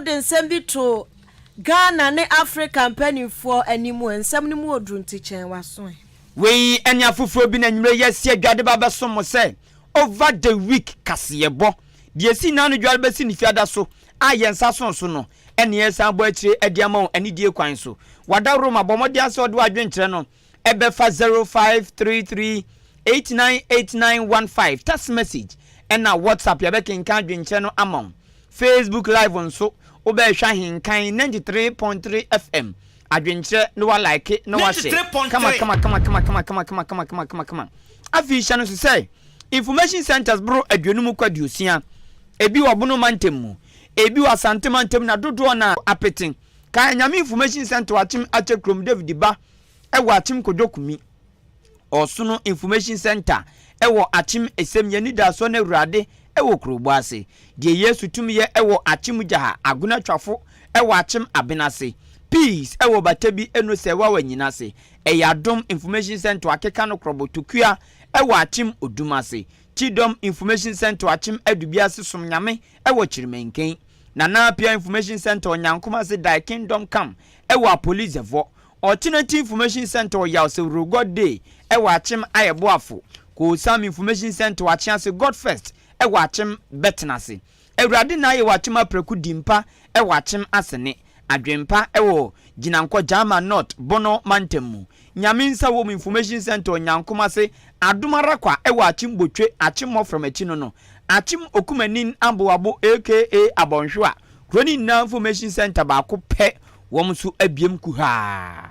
Ampɔfo de nsɛm bi to Ghana ne Afrika mpanimfoɔ anim. Nsɛm no mu oduru nti kyɛn w'aso ɛ. Wei ne afoforɔ bi na anwummerɛ yi asi adwa de ba bɛsom mo sɛ Over the Week kaseɛbɔ. Deɛ ɛsi nnaano dware bɛsi ne fiada so a yɛn nsa soo so no ne yɛresan abɔ akyire de ama wo anidie kwan so. W'adaworoma, bɔ mmɔden ara sɛ wode w'adwenkyerɛ no bɛfa 0533 898915, text message ɛna WhatsApp, yɛbɛkenkan adwenkyerɛ no ama wo. Facebook live nso wobɛhwɛ Ahenkan 93.3 FM adwenkyerɛ na wa like na wa share kama kama kama kama kama kama kama kama kama kama kama. Afei hyɛ no so sɛ information centers boro 50 kɔ 60, ebi wɔ Bono mantam mu, ebi wɔ Asante mantam, na dodoɔ na apete kan Nyame Information Center wɔ Akyem Akyɛ kurom, David Ba ɛwɔ Akyem Kodwo Kumi, Ɔsono Information Center ɛwɔ Akyem Esem, Yɛn Anidasoɔ no Awurade ɛwɔ Kurobo ase, Deɛ Yesu Tumi Yɛ ɛwɔ Akyem Gyaha, Agona Twafo ɛwɔ Akyem Abenase, Peace ɛwɔ Batabi Eno Sɛwawa Nyinase, Ɛyɛ Adom Information Center Akeka no Krɔbo Tokua ɛwɔ Akyem Odum ase, Kyidɔm Information Center Akyem Adubiase, Som Nyame ɛwɔ Kyirimanken, Nana Apia Information Center Onyankom ase, Thy Kingdom Come ɛwɔ Apoli Zɛvɔ, Ɔkyenati Information Centre wɔ Yaw Sewuro God Day wɔ Akyem Ayɛboafo, Koosam Information Centre wɔ Akyease God First wɔ Akyem Bɛtenase, Awurade Na Ayɛ wɔ Akyem Apraku Dimpa wɔ Akyem Asene, Adwempa wɔ Gyinankɔ Gyama North Bono Mantam mu, Nyame Nsa Wom Information Centre wɔ Nyankomase, Adom Ara Kwa wɔ Akyem Botwe Akyem Mmɔfram akyi no no, Akyem Okumanin Aboabo aka Abɔnhwewa Kuro no nyinaa Information Centre baako pɛ wɔn nso abiem kuhaa.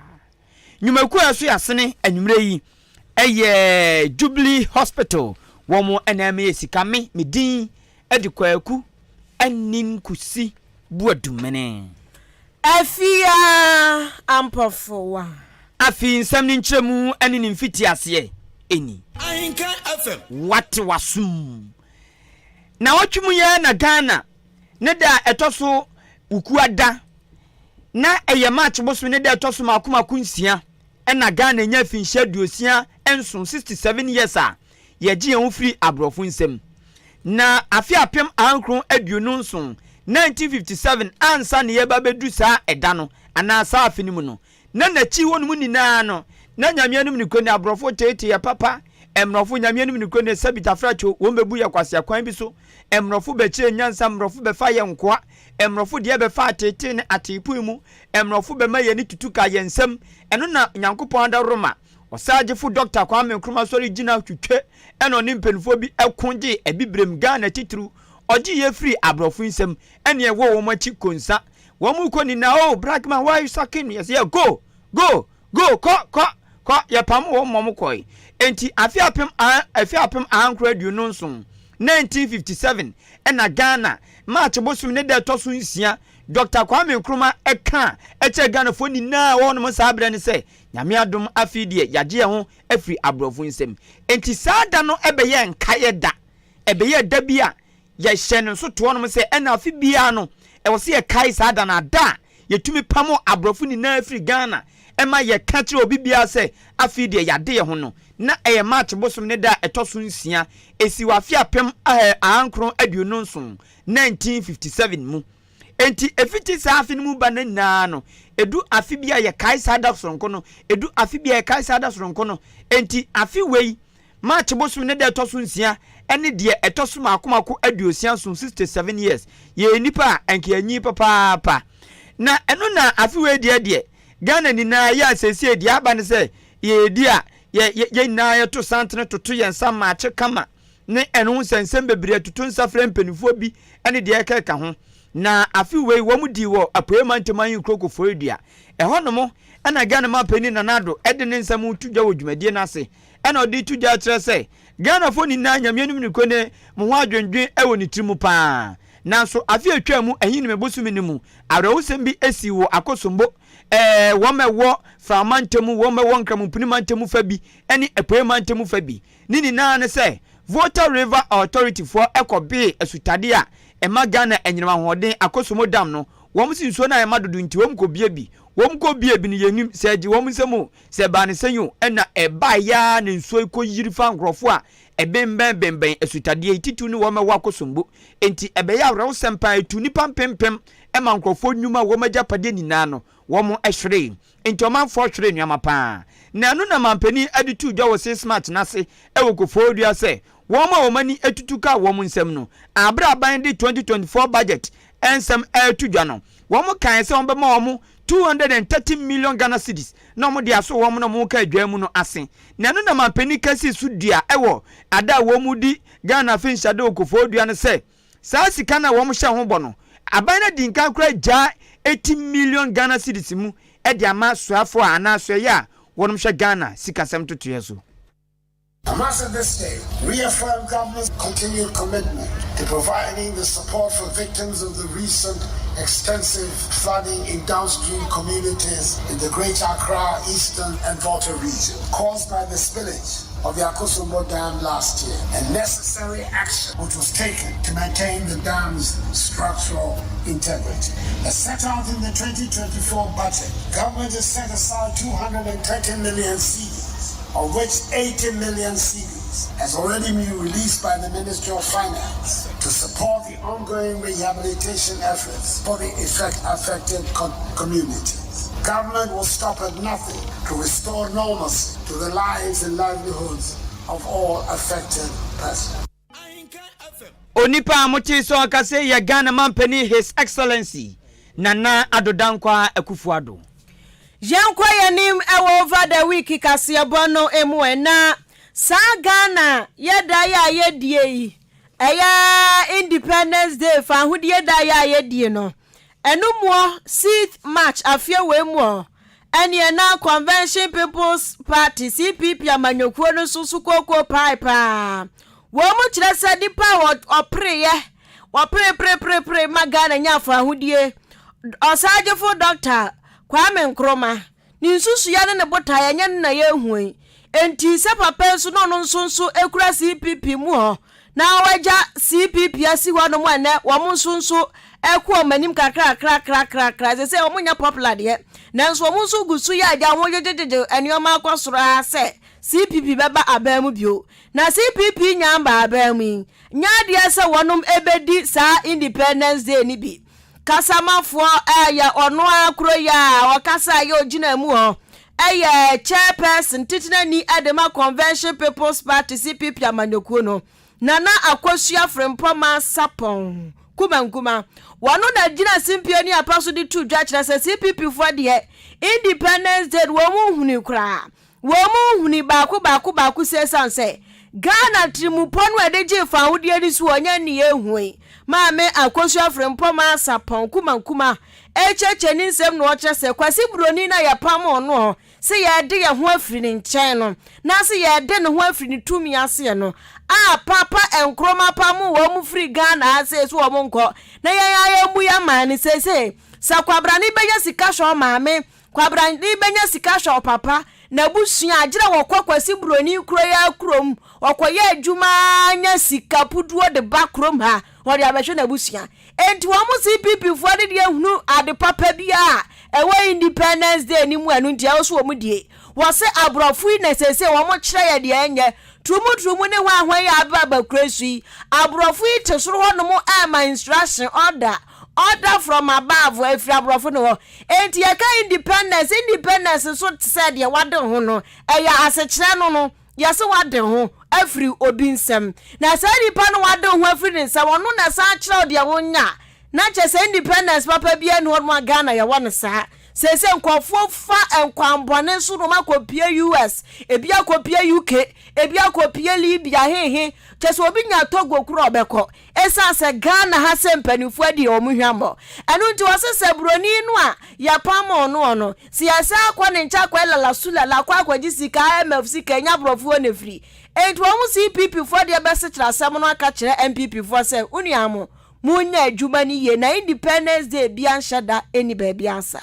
Nnwumakuo a ɛso yɛ asene anwummerɛ yi yɛ Jubilee Hospital. Wɔn na ɛma yɛ sika. Me, me din de Kwaku Aninkusi Boadumene. Afia Ampɔfowa. Afei nsɛm no nkyerɛmu ne ne mfitiaseɛ ni. Ahenkan FM. Wate w'asom. Nawɔtwe mu yi ara na Ghana ne da a ɛtɔ so Wukuada, na ɛyɛ March bosome ne da a ɛtɔ so mako mako nsia ɛna Ghana nya afinhyia 67, 67 years a yɛgye yɛn ho firi aborɔfo nsam. Na afe 1927, 1957 ansa na yɛba bɛdu saa ɛda no anaa saa afe no mu no, na n'akyi hɔ nom nyinaa no, na Nyame anom nokorɛ ni, aborɔfo teetee yɛ papa, mmorɔfo, Nyame anom nokorɛ ni, sɛbi tafrakye wɔn bɛbu yɛ kwasea kwan bi so, mmorɔfo bɛkyerɛ nyansa, mmorɔfo bɛfa yɛ nkoa, mmorɔfo deɛ bɛfa ateetee ne ateepoe mu, mmorɔfo bɛma yɛn ani tutu ka yɛn nsam, ɛno na Nyankopɔn adaworoma, Ɔsagyefo Dɔkta Kwame Nkrumah sɔre gyina twitwe ɛna ɔne mpaninfoɔ bi ɛko gyee Abibirem, Ghana titiriw, ɔgye yɛ firii aborɔfo nsam, ɛne ɛwɔ wɔn akyi konsa. Wɔn kɔ nyinaa, oh black man why you sucking me? Yɛsɛ yɛ go go go, kɔ kɔ kɔ, yɛpam wɔn ma wɔn kɔe. Enti afe apem a afe 1927, 1957 ɛna Ghana March bosom ne da ɛtɔ so nsia, Doctor Kwame Nkrumah ɛka ɛkyerɛ Ghanafoɔ nyinaa ɛwɔ hɔnom saa berɛ no sɛ Nyame adom afei deɛ yɛagye yɛn ho afiri aborɔfo nsam. Enti saa da no ɛbɛyɛɛ nkaeɛ da, ɛbɛyɛɛ da bi a Yɛhyɛ no nso toɔ nom sɛ ɛna afe biara no ɛwɔ sɛ yɛkae saa da no, ada a yɛtumi pamo aborɔfo nyinaa firi Ghana ɛma yɛka kyerɛ obi biara sɛ afei deɛ yɛade yɛn ho no. Na ɛyɛ March bosom ne da a ɛtɔ so nsia, ɛsii wɔ afe 1927, 1957 mu. Enti ɛfiti saa afe no mu ba no nyinaa no, ɛdu afe bi a yɛkae saa da soronko no, ɛdu afe bi a yɛkae saa da soronko no. Enti afe wei March bosome ne da ɛtɔ so nsia ne deɛ ɛtɔ so mako mako 67, 67 years, yɛyɛ nnipa a ɛnka yɛanyin papaapa. Na ɛno na afe wei deɛ deɛ Ghana nyinaa yɛ a seesei deɛ aba ne sɛ yɛredi a yɛ yɛ yɛn nyinaa yɛto santene toto yɛn nsa maakye kama ne ɛno ho nsɛnsɛm bebree ɛtoto nsa frɛ mpanimfoɔ bi ne deɛ ɛkeka ho. Na afe wei wɔn dii wɔ Apueɛ Mantam Ahenkuro Koforidua. Ɛhɔ nom na Ghana Manpanin Nana Addo de ne nsɛm reto dwa wɔ dwumadie no ase. Ɛna ɔde reto dwa kyerɛ sɛ Ghanafoɔ nyinaa Nyame anim nokorɛ ne mo ho adwendwen wɔ ne tiri mu paa. Nanso afe a ɛtwaa mu Ahinime bosome no mu, awerɛhosɛm bi sii wɔ Akosombo, ɛɛ wɔn a ɛwɔ Frao mantam mu, wɔn a ɛwɔ Nkramompini mantam mu fa bi ne Apueɛ mantam mu fa bi. Ne nyinaa ne sɛ Volta River Authority foɔ kɔ bee asutadeɛ a ɛma Ghana anyinam ahoɔden, Akosombo Dam no, wɔn se nsuo no a ɛma dodo nti wɔn kɔ bie bi. Wɔn kɔ bie bi no yɛnnim sɛ ɛgye wɔn nsam o, Sɛ ɛbaa no sɛn o, ɛnna ɛbaeɛ ara na nsuo yi kɔyiri faa nkurɔfoɔ a ɛbembɛnbembɛn asutadeɛ yi, titiriw ne wɔn a ɛwɔ Akosombo. Enti ɛbɛyɛɛ awerɛhosɛm paa, ɛtuu nnipa mpempem ma nkurɔfoɔ nnwuma a wɔn agyapadeɛ nyinaa no wɔn hweree. Enti ɔmanfoɔ hweree nneɛma pa ara. Na ɛno na manpanin de too dwa wɔ 6 March no ase wɔ Koforidua sɛ wɔn a wɔn ani atutu kaa wɔn nsam no, bere a aban de 2024 budget nsɛm reto dwa no, wɔkae sɛ wɔbɛma wɔn 230 million Ghana cedis na wɔde aso wɔn na wɔka adwaa mu no ase. Na ɛno na manpanin ka sii so dua wɔ ada a wɔredi Ghana afe nhyɛde wɔ Koforidua no sɛ saa sika no a wɔhyɛ ho bɔ no, aban no adi nkan koraa agyaa 80 million Ghana cedis mu de ama soafoɔ a anaa asoɛeɛ a wɔnom hwɛ Ghana sikasɛm ntotoeɛ so. I must at this stage reaffirm government's continued commitment to providing the support for victims of the recent extensive flooding in downstream communities in the Greater Accra, Eastern and Volta region caused by the spillage of the Akosombo Dam last year and necessary action which was taken to maintain the dam's structural integrity. As set out in the 2024 budget, government has set aside 220 million cedis, of which 80 million cedis has already been released by the Ministry of Finance to support the ongoing rehabilitation efforts for the effect affected communities. Government will stop at nothing to restore normalcy to the lives and livelihoods of all affected persons. Onipa a motee sɛ ɔkasa yi yɛ Ghana manpanin His Excellency Nana Addo Dankwa Akuffo Addo. Yɛnkɔ yɛn anim wɔ Over the Week kaseɛbɔ no mu ɛ, na saa Ghana yɛ da yi a yɛdie yi, ɛyɛ Independence Day, fahodie da yi a yɛdie no, ɛno muɔ 6th March afeɛ wei muɔ, ɛneɛ na Convention People's Party, CPP, amanyɔkuo no nso so kookoo pae paa. Wɔn mu kyerɛ sɛ nipa a ɔpereeɛ, wɔpere pere pere pere ma Ghana nya fahodie, Ɔsagyefo Dɔkta Kwame Nkrumah, ne nsusuiɛ ne ne botaeɛ ɛnyɛ no na yɛrehu yi. Enti sɛ papa yi nso na ɔno nso nso kura CPP mu hɔ na wagya CPP asi hɔ nom ɛnɛ wɔn nso nso ɛkɔ wɔn anim kakrakrakrakrakra ɛsɛ sɛ wɔn nyɛ popular deɛ nanso wɔn nso gu so yɛ agya wɔn gyegyegyegye nneɛma akɔ soro ara sɛ CPP bɛba aban mu bio na CPP nya aba aban mu yi nyɛ adeɛ sɛ wɔnom ɛbɛdi saa Independence Day no bi. Kasamafoɔ ɛyɛ ɔno ara koro yi a ɔkasa yɛ ɔgyina mu hɔ ɛyɛ chairperson titenani de ma Convention People's Party CPP amanyɔkuo no, Nana Akosua Frimpong Sarpong Kumankuma. Wɔno na gyina simpie ne apa so de to dwa kyerɛ sɛ CPP foɔ deɛ Independence Day no wɔn nhunui koraa. Wɔn mu nhuni baako baako baako sɛ esiane sɛ Ghana tirimupɔ no a ɛde gyee fawodeɛ no so ɔnyɛ nneyɛɛ hui. Maame Akosua Frimpong Asapɔn Kumankuma rekyerɛkyerɛ ne nsɛm na ɔkyerɛ sɛ Kwasi Buroni no a yɛpamoo noɔ sɛ yɛrede yɛn ho afiri ne nkyɛn no na sɛ yɛrede ne ho afiri ne tumi aseɛ no a Papa Nkrumah pamoo wɔn firii Ghana ha sei sɛ wɔn nkɔ na yɛn ara yɛmmu yɛn man no seesei sɛ Kwabrane bɛnya sika hwɛ ɔmaame Kwabrane bɛnya sika ahwɛ ɔpapa, n'abusua, agyerɛ wɔkɔ Kwasi Broni kuro yi ara kurom, ɔkɔyɛ adwuma ara nya sika puduo de ba kurom ha, ɔde abɛhwɛ n'abusua. Enti wɔn CPP foɔ no deɛ nhunu ade papa biara a ɛwɔ Independence Day no mu ɛno nti ɛwɔ so wɔn die. Wɔse aborɔfo yi na seesei wɔn kyerɛ yɛ deɛ ɛnyɛ. Turumu turumu ne hwan hwan yi a aba aba kuro yi so yi, aborɔfo yi te soro hɔ nom ɛrema instruction, order. Order from above, ɛfiri aborɔfo no hɔ. Enti yɛka independence, independence nso te sɛ deɛ wade ho no, ɛyɛ asekyerɛ no no, yɛse wade ho afiri obi nsam. Na saa nipa no wade ho afiri ne nsam, ɔno na ɛsan kyerɛ wo deɛ wonya. Na kyerɛ sɛ independence papa biara nni hɔ nom a Ghana yɛwɔ no saa. Seesei nkurɔfoɔ fa nkwanbɔne so na wɔakɔpue US, ebi akɔpue UK, ebi akɔpue Libya, hehe, kyerɛ sɛ obi nya Togo koraa a ɔbɛkɔ. Esiane sɛ Ghana ha sɛ mpaninfoɔ adi wɔn hwammɔ, ɛno nti wɔse sɛ broni no a yɛpamoo noɔ no, sɛ yɛsan akɔ ne nkyɛn akɔyɛ lalasulala akɔ akɔgye sika, IMF sika, ɛnyɛ aborɔfo hɔ na ɛfiri. Enti wɔn CPP foɔ deɛ bɛsekyerɛ asɛm no aka kyerɛ NPP foɔ sɛ, wo nua mo, monyɛ adwuma no yie na Independence Day biara nhyɛ da nni baabiara saa.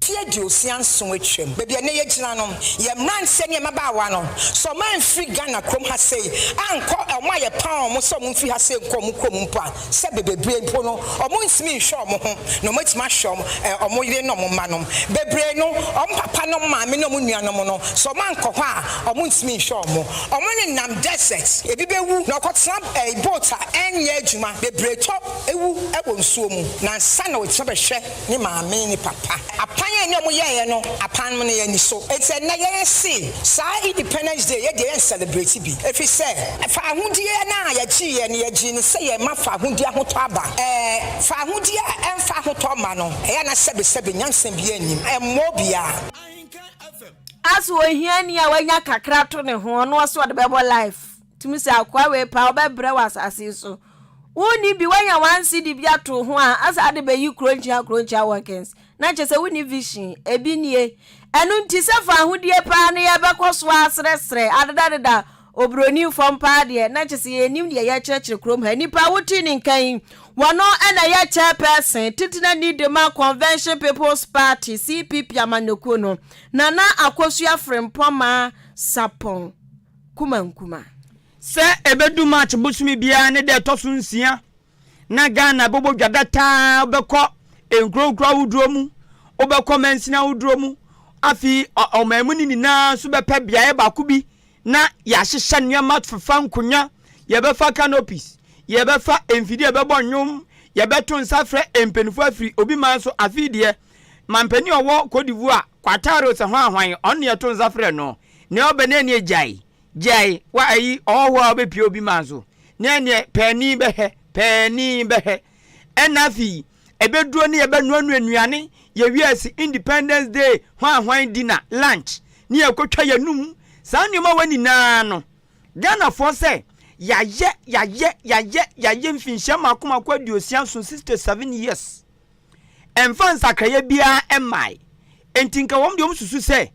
Mfeɛ 67 atwam. Baabi a nnɛ yɛgyina no, yɛn mmeranteɛ ne yɛn mmabaawa no, sɛ wɔamfiri Ghana kurom ha sei ankɔ, wɔn a yɛpam wɔn sɛ wɔmfiri ha sei nkɔ wɔn kurom mpo a, sɛ bebree mpo no, wɔntumi nhwɛ wɔn ho na wɔatumi ahwɛ wɔn wɔn yere ne wɔn mma nom. Bebree no, wɔn papa ne wɔn maame ne wɔn nuanom no, sɛ wɔankɔ hɔ a, wɔntumi nhwɛ wɔn. Wɔnenam desert, ebi bɛwu na wɔkɔtena boat a ɛnyɛ adwuma. Bebree tɔ wu wɔ nsuo mu na ansa na wɔatumi abɛhwɛ ne maame ne papa. Apan a ɛne ɔmo yɛeɛ no apan no yɛn ani so. Enti ɛnnɛ yɛn se saa Independence Day yɛ deɛ yɛn celebrate bi ɛfiri sɛ faahodie no a yɛgyeeɛ no yɛgyee no sɛ yɛn ma faahodie ahotɔ aba. Ɛɛ faahodie a ɛmfa ahotɔ mma no ɛyɛ a na sɛbe sɛbe nyansa biara nnim ɛmmoa obiara. As ohiani a wanya kakra to ne ho ɔno ɔse ɔde bɛbɔ life tumi sɛ akoa wei paa ɔbɛbrɛ wɔ asase yi so wonni bi wanya one cedi bi ato ho a asa ade bɛyi kuronkyia kuronkyia workings na kyerɛ sɛ wonni vision ebi nie ɛno nti sɛ fa ahodie paa no yɛbɛkɔ so asrɛsrɛ adedadeda oburoni fam paa deɛ na kyerɛ sɛ yɛnim deɛ yɛkyerɛkyerɛ kurom ha nipa wote ne nka yi wɔno ɛna yɛ chairperson titenani de ma Convention People's Party CPP amanyɔkuo no Nana Akosua Frimpong Sarpong Kumankuma. Sɛ ɛbɛdu March bosome biara ne da ɛtɔ so nsia na Ghana bɛbɔ dwa dataa wobɛkɔ nkuro nkuro ahodoɔ mu, wobɛkɔ mansini ahodoɔ mu, afei ɔman mu no nyinaa nso bɛpɛ beaeɛ baako bi na yɛahyehyɛ nneɛma fefa nkonnwa, yɛbɛfa canopies, yɛbɛfa mfidie a ɛbɛbɔ nnwom, yɛbɛto nsa frɛ mpanimfoɔ afiri obi man so. Afei deɛ, mampanin a ɔwɔ Cote d'Ivoire, Quattaro sɛ hwan hwan, ɔno na yɛto nsa frɛ no. Nea ɔbɛ ne ɛneɛ gyae, gyae, wa ayi ɔhɔhoɔ a ɔbɛpie obi man so, ne ɛneɛ paani bɛhwɛ, paani bɛhwɛ. Ɛna afei, ɛbɛduro ne yɛbɛnoanoa nnuane, yɛwie asi Independence Day hwan hwan dinner, lunch, ne yɛkɔtwa yɛnum. Saa nneɛma wei nyinaa no, Ghanafoɔ sɛ yɛayɛ, yɛayɛ, yɛayɛ, yɛayɛ mfinhyia mmaako mmaako 67, 67 years. Ɛmfa nsakraeɛ biara mmae. Enti nka wɔn deɛ wɔn susu sɛ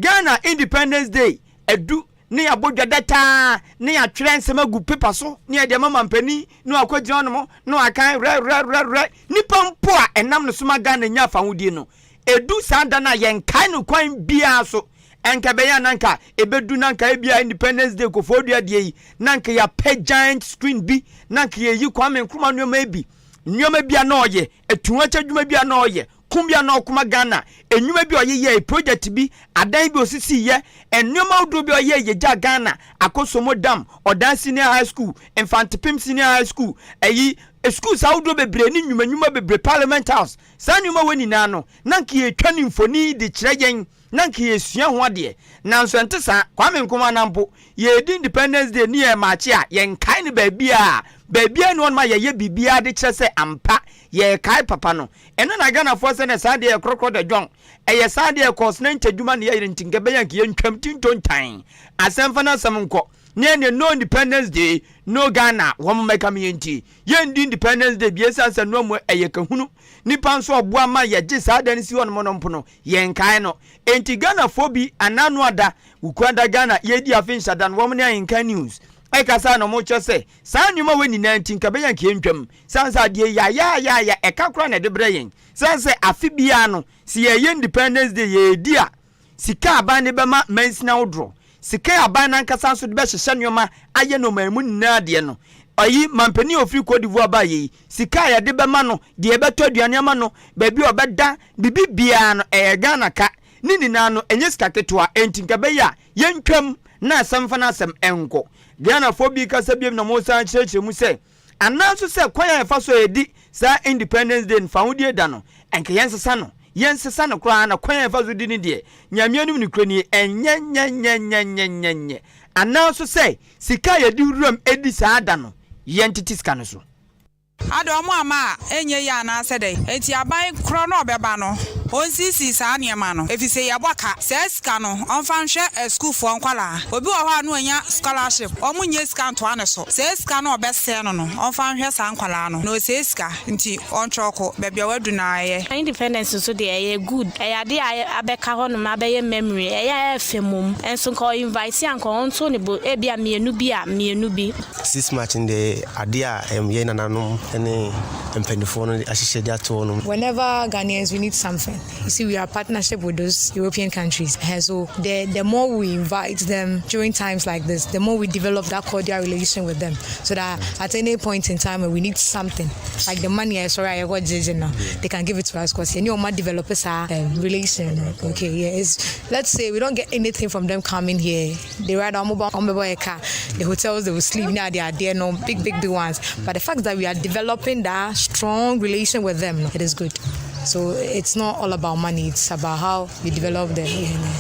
Ghana Independence Day adu ne yɛabɔ dwa dataa ne yɛatwerɛ nsɛm agu paper so ne yɛde ama mampanin ne wakɔgyina hɔnom na wakan rɛrɛrɛrɛ. Nipa mpo a ɛnam no so ma Ghana nya fahodie no, ɛdu saa da no a yɛnkae no kwan biara so. Ɛnka ɛbɛyɛ a na nka ɛbɛdu na nka ebia Independence Day Koforidua deɛ yi na nka yɛapɛ giant screen bi na nka yɛyi Kwame Nkrumah nneɛma yi bi, nneɛma bi a na ɔyɛ, atuakyɛ adwuma bi a na ɔyɛ, ko bi a na ɔko ma Ghana, nnwuma bi a ɔyeyɛe, project bi, adan bi a osisiiɛ, nneɛma ahodoɔ bi a ɔyɛe yɛgyaa Ghana, Akosombo Dam, Ɔdan Senior High School, Mfantepem Senior High School, ayi, schools ahodoɔ bebree ne nnwuma nnwuma bebree, Parliament House, saa nneɛma wei nyinaa no, na anka yɛtwa ne mfoni de kyerɛ yɛn, na anka yɛsua ho adeɛ. Nanso ɛnte saa, Kwame Nkrumah no mpo, yɛredi Independence Day ne yɛremaakye a, yɛnkae no baabiara. Baabiara nni hɔnom a yɛyɛ biribiara de kyerɛ sɛ ampa yɛrekae papa no. Ɛno na Ghanafoɔ sɛ na saa deɛ yɛ korɔkorɔ da dwɔn. Ɛyɛ saa deɛ kɔɔs na nkyɛ dwuma na yɛyere nti nka ɛbɛyɛ anka yɛntwam ti ntontan. Asɛm fa n'asɛm nkɔ. Ne ɛneɛ no independence day no Ghana wɔn mmɛka me yɛnti yɛndi independence day bi ɛsiane sɛ noa mu ɛyɛ kahunu. Nipa nso ɔboa ma yɛgye saa da no si hɔnom no mpo no yɛnkae no. Enti Ghanafoɔ bi anaa noa da, Wukuada Ghana yɛredi afe nhyɛda no wɔn ne Ahenkan News ɛkasa na wɔkyerɛ sɛ saa nneɛma wei nyinaa nti nka ɛbɛyɛ anka yɛntwam. Sane sɛ adeɛ yayaayaaya ɛka koraa na ɛde brɛ yɛn. Sane sɛ afe biara no sɛ yɛreyɛ Independence Day yɛredi a, sika a aban de bɛma mansini ahodoɔ, sika a aban no ankasa nso de bɛhyehyɛ nneɛma ayɛ no ɔman mu nyinaa deɛ no, ayi mampanin a ɔfiri Cote d'Ivoire baeɛ yi, sika a yɛde bɛma no, deɛ yɛbɛtɔ aduane ama no, baabi a ɔbɛda, biribi biara no ɛyɛ Ghana ka. Ne nyinaa no ɛnyɛ sika ketewa, enti nka ɛbɛyɛ a yɛntwam na asɛm mfa n'asɛm nkɔ. Ghanafoɔ bi kasa biom na wɔsan kyerɛkyerɛ mu sɛ, Anaa nso sɛ kwan a yɛfa so a yɛdi saa Independence Day no, fawodeɛ da no, ɛnka yɛnsesa no. Yɛnsesa no koraa na kwan a yɛfa so di no deɛ, Nyame anim nokorɛ nie, ɛnyɛ nyɛ nyɛ nyɛ nyɛ nyɛ nyɛ. Anaa nso sɛ sika a yɛde wuram di saa da no, yɛntete sika no so. Adɛn, ɔmo amma a ɛnyɛ yie anaasɛ dɛn? Enti aban korɔ no a ɔbɛba no, ɔnsisii saa nneɛma no, efisɛ yɛbɔ ka. Saa sika no, ɔmfa nhwɛ asukuufoɔ nkwadaa. Obi wɔ hɔ a na wanya scholarship, ɔmo nnya sika ntoa ne so. Saa sika no a ɔbɛsɛe no no, ɔmfa nhwɛ saa nkwadaa no. Na ɔsɛe sika nti, ɔntwɔko, baabi a wadu no ara ɛyɛ. Independence nso deɛ ɛyɛ good, ɛyɛ adeɛ a abɛka hɔ nom abɛyɛ memory, ɛyɛ a ɛyɛ fɛ mmom. Nso nka ɔ invite a nka ɔnto ne bo, ebia mmienu bi a mmienu bi. Six March no deɛ adeɛ a yɛn nananom ne mpanimfoɔ no ahyehyɛ de ato hɔ nom. Whenever Ghanaians we need something. You see, we are partnership with those European countries. And so the, the more we invite them during times like this, the more we develop that cordial relation with them. So that at any point in time when we need something, like the money I sorry I got now, they can give it to us because you know develop a relation. Okay, yeah. It's let's say we don't get anything from them coming here. They ride on mobile on mobile car, the hotels they will sleep now they are there no big big big ones. But the fact that we are developing that strong relation with them, it is good. So it's not all about money, it's about how you develop the,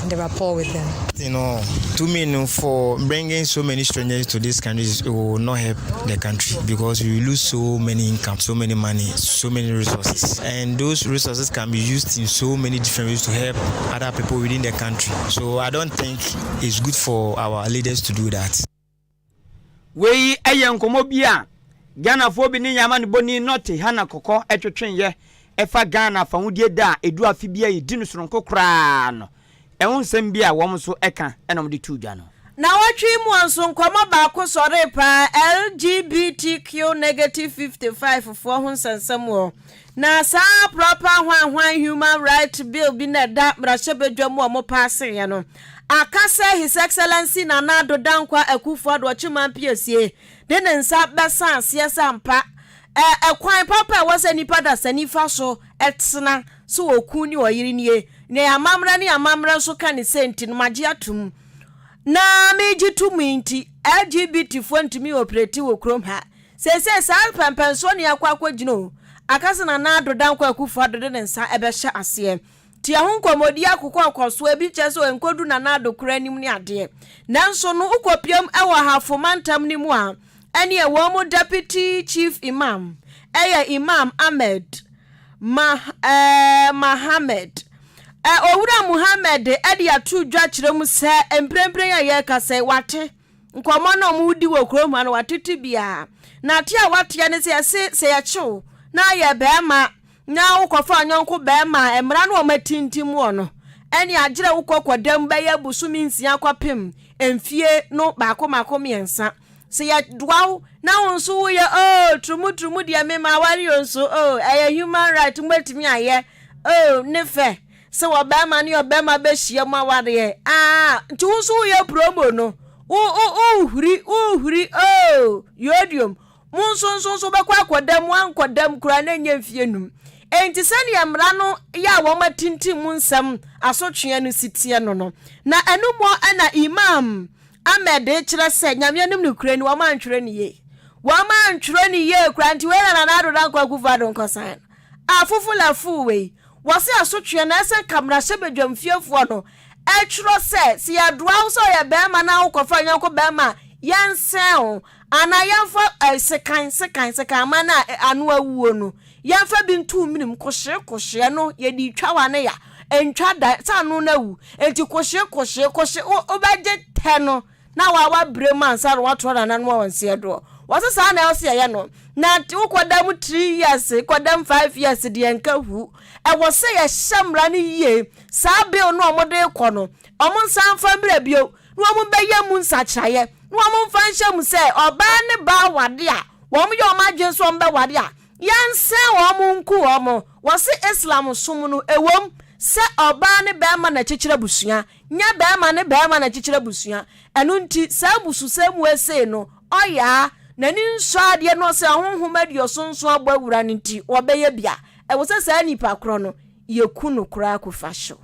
the rapport with them. You know, to me, you know, for bringing so many strangers to this country, it will not help the country because we lose so many income, so many money, so many resources. And those resources can be used in so many different ways to help other people within the country. So I don't think it's good for our leaders to do that. Wei yɛ nkɔmmɔ bi a Ghanafoɔ bi ne yɛn amanebɔni Nortey Hannah Kɔkɔ twetweeɛ ɛfa Ghana fawodeɛ da a ɛdu afe biara yɛdi no sononko koraa no ɛho nsɛm bi a wɔn nso ka na wɔde too dwa no. Nnawɔtwe yi mu nso, nkɔmmɔ baako sɔree paa, LGBTQ negative 55 foɔ ho nsɛnsɛm wɔ. Na saa proper hwanhwan human right bill bi na ɛda mmarahyɛbadwa mu a wɔpaaseeɛ no, aka sɛ His Excellency Nana Addo Dankwa Akufo-Addo Ɔkyeman Piesie de ne nsa bɛsa aseɛ sɛ ampa ɛkwan papa a ɛwɔ sɛ nnipa dasani fa so tena sɛ okun ne ɔyere nie, nea yɛn amammerɛ ne amammerɛ nso ka ne sɛ nti no magye atom. Na megye to mu yi nti LGBT foɔ ntumi operate wɔ kurom ha. Seesei saa mpɛnpɛnsoɔ na yɛakɔ akɔgyina o, aka sɛ Nana Addo Dankwa Akufo Addo de ne nsa bɛhyɛ aseɛ. Nti ɛho nkɔmmɔdi akokɔ kɔ so, ebi kyerɛ sɛ ɛnkɔdu Nana Addo koraa anim ne adeɛ. Nanso no wokɔpiam wɔ Ahafo mantam no mu a, ɛneɛ wɔn mu Deputy Chief Imam yɛ Imam Ahmed Mah eh, Mahamed. Eh, Owura Muhammad de ato dwa kyerɛ mu sɛ mprempren a yɛrekasa yi, wate Nkɔmmɔ no a wɔredi wɔ kurom ha no, wɔatete biara. Na ate a wɔateɛ ne sɛ, yɛse sɛ yɛkye wo na ayɛ barima na wokɔfa wo yɔnko barima a, mmara no a wɔatintim wɔ no, ɛne agyerɛ wokɔ kɔda mu bɛyɛ bosome nsia kɔpem mfie no baako mmaako mmiɛnsa. Sɛ yɛdoa wo na wo nso woyɛ oh turumu turumu deɛ me maware o nso oh ɛyɛ human right mobɛtumi ayɛ oh ne fɛ. Sɛ ɔbarima ne ɔbarima bɛhyia mu awareɛ aa nti wo nso woyɛ promo no wo wo wohuri wohuri oo yodiom mo nso nso nso bɛkɔ akɔda mu ankɔda mu koraa na ɛnyɛ mfie num enti sɛdeɛ mmara no yɛ a wɔn atintim mu nsɛm asotweɛ no si teɛ no no na ɛno mmɔ ɛna Imam Ahmed kyerɛ sɛ Nyame anim nokorɛ ni wɔn antwerɛ no yie wɔn antwerɛ no yie koraa nti wei na Nana Addo Dankwa Akufo-Addo nkɔsan no afofolafu wei Wɔse asotweɛ no ɛsɛ nka mmarahyɛbadwam fiefoɔ no twerɛ sɛ, sɛ yɛdoa wo sɛ ɔyɛ barima na wokɔfa yɔnko barima a, yɛnsɛn wo anaa yɛmfa sekan, sekan, sekan aman a ano awuo no, yɛmfa bi nto wo menem, kohyee, kohyee, ɛno yɛde retwa wo ano ya, ɛntwa da, sɛ ano no awu, enti kohyee, kohyee, kohyee, wobɛgye tɛ no. na wa wabrɛ mu ansa na watoa nananom a wɔn seɛ doɔ. Wɔse saa na ɛwɔ sɛ yɛyɛ no. Na wokɔda mu three years, kɔda mu five years deɛ nka hu. Ɛwɔ sɛ yɛhyɛ mmara no yie. Saa bill no a wɔde rekɔ no, wɔn nsan mfa mmra bio na wɔn bɛyɛ mu nsakyeraeɛ na wɔn mfa nhyɛ mu sɛ ɔbaa ne baa wade a, wɔn yɛ wɔn adwene sɛ wɔn bɛware a, yɛnsɛn wɔn nku wɔn. Wɔse Islam som no, ɛwom sɛ ɔbaa ne barima na ɛkyekyere abusua, Nyɛ barima ne barima na ɛkyekyere abusua. Ɛno nti, saa abususɛm mu esei no, ɔyaa, n'ani nsɔ adeɛ na ɔsɛ ahonhom aduɔsonson abɔ awura no nti, ɔbɛyɛ bi a, ɛwɔ sɛ saa nipa korɔ no, yɛku no koraa kofa hyew.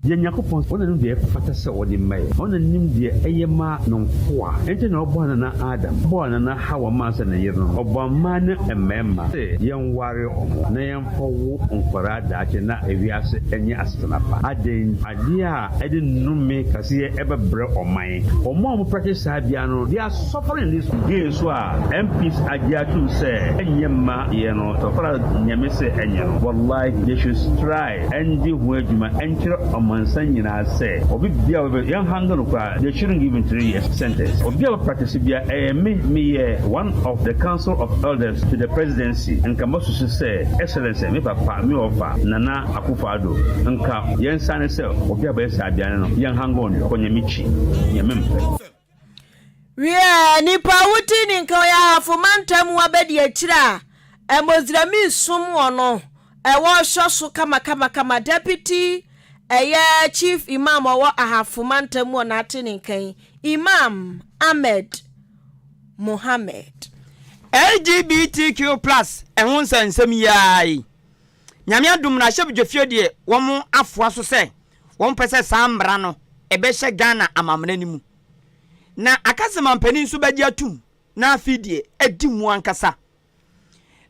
Yɛn Nyankopɔn, Ɔno na Nim deɛ ɛfata sɛ Ɔde ma yɛn, Ɔno na Nim deɛ ɛyɛ ma No nkoa. Enti na Ɔbɔɔ Nana Adam, bɔɔ Nana Hawa maa sɛ ne yerenom. Ɔbɔɔ mmaa ne mmarima sɛ yɛnware wɔn na yɛmfa wo nkwadaa daakye na ewiase nyɛ asetena pa. Adɛn nti? Adeɛ a ɛde nnome kɛseɛ bɛbrɛ ɔman. Wɔn a wɔn practice saa biara no they are suffering in this. Gay nso a MPs agye atum sɛ ɛnyɛ mma yɛ no tɔfra Nyame sɛ ɛnyɛ no wallahi they should try ɛndi ho adwuma ɛnkyerɛ ɔmansan nyinaa sɛ obi biara ɔbɛ yɛn handle no koraa they shouldn't give him 3 years sentence obi a ɔbɛ practice biara ɛyɛ me meyɛ one of the council of elders to the presidency nka masusu sɛ excellency me papa me ɔfa Nana Akufo Addo nka yɛn nsa ne sɛ obi a bɛyɛ saa aduane no yɛn hangon kɔ nyame kyi nyame mpɛ. Wiɛ, nipa a wote ne nka ɔyɛ Ahafo mantam mu abadiakyiri a Mozremi som wɔ no. wɔrehwɛ so kamakamakama Deputy ɛyɛ Chief Imam ɔwɔ Ahafo mantam mu ɔna ne nkan Imam Ahmed Mohammed. LGBTQ plus ɛho nsɛnsɛm yi ara yi, Nyame adom mmarahyɛbdwafie deɛ wɔn afoa so sɛ wɔn pɛ sɛ saa mmara no ɛbɛhyɛ Ghana amammerɛ no mu. Na aka sɛ mampanin nso bɛgye atum na afei deɛ adi mu ankasa.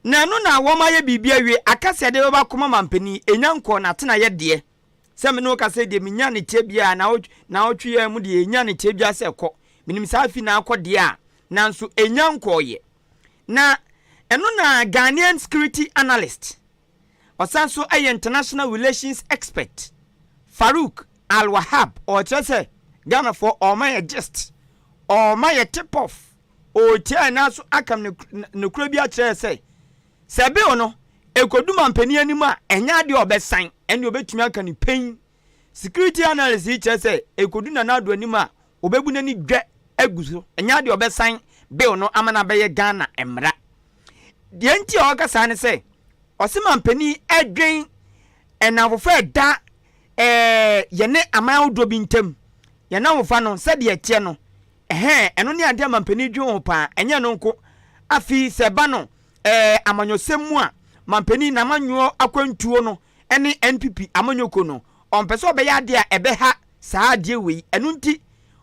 Na ɛno na wɔn ayɛ biribi awie aka sɛ ɛde bɛba akɔma mampanin, ɛnya nkɔɔ n'atenaeɛ deɛ. Sɛ me ne wo kasa yi deɛ menya ne teɛ biara naawɔtwe yi ara mu deɛ ɛnya ne teɛ biara sɛ ɛkɔ. Menim saa afi na akɔ deɛ a, nanso ɛnya nkɔɔeɛ. Na ɛno na Ghanaian security analyst, ɔsan nso yɛ international relations expert, Farouk Al-Wahab, ɔrekyerɛ sɛ Ghanafoɔ ɔrema yɛ gist, ɔrema yɛ tip off, ɔretia yɛn nan so aka nokorɛ bi akyerɛ yɛ sɛ, sɛ bill no ɛkɔdu mampanin anim a, ɛnyɛ adeɛ a ɔbɛsan, ɛnneɛ ɔbɛtumi aka no pɛn. Security analyst yi kyerɛ sɛ ɛkɔdu Nana Addo anim a, ɔbɛbu n'ani dwɛ agu so, ɛnyɛ adeɛ a ɔbɛsan bill no ama no abɛyɛ Ghana mmara. Deɛ nti a ɔka saa ne sɛ, ɔse mampanin ɛdwen nnamfofa a ɛda ɛɛ yɛne aman ahodoɔ bi ntam, yɛn nnamfofa no sɛdeɛ ɛteɛ no, ɛhɛn, ɛno ne adeɛ a mampanin dwen ho paa, ɛnyɛ ɛno nko. Afei sɛ ɛba no ɛɛ amanyɔsɛm mu a, mampanin n'amanyɔɔ akwantuo no ne NPP amanyɔkuo no, ɔmpɛ sɛ ɔbɛyɛ adeɛ a ɛbɛha saa adeɛ wei. Ɛno nti,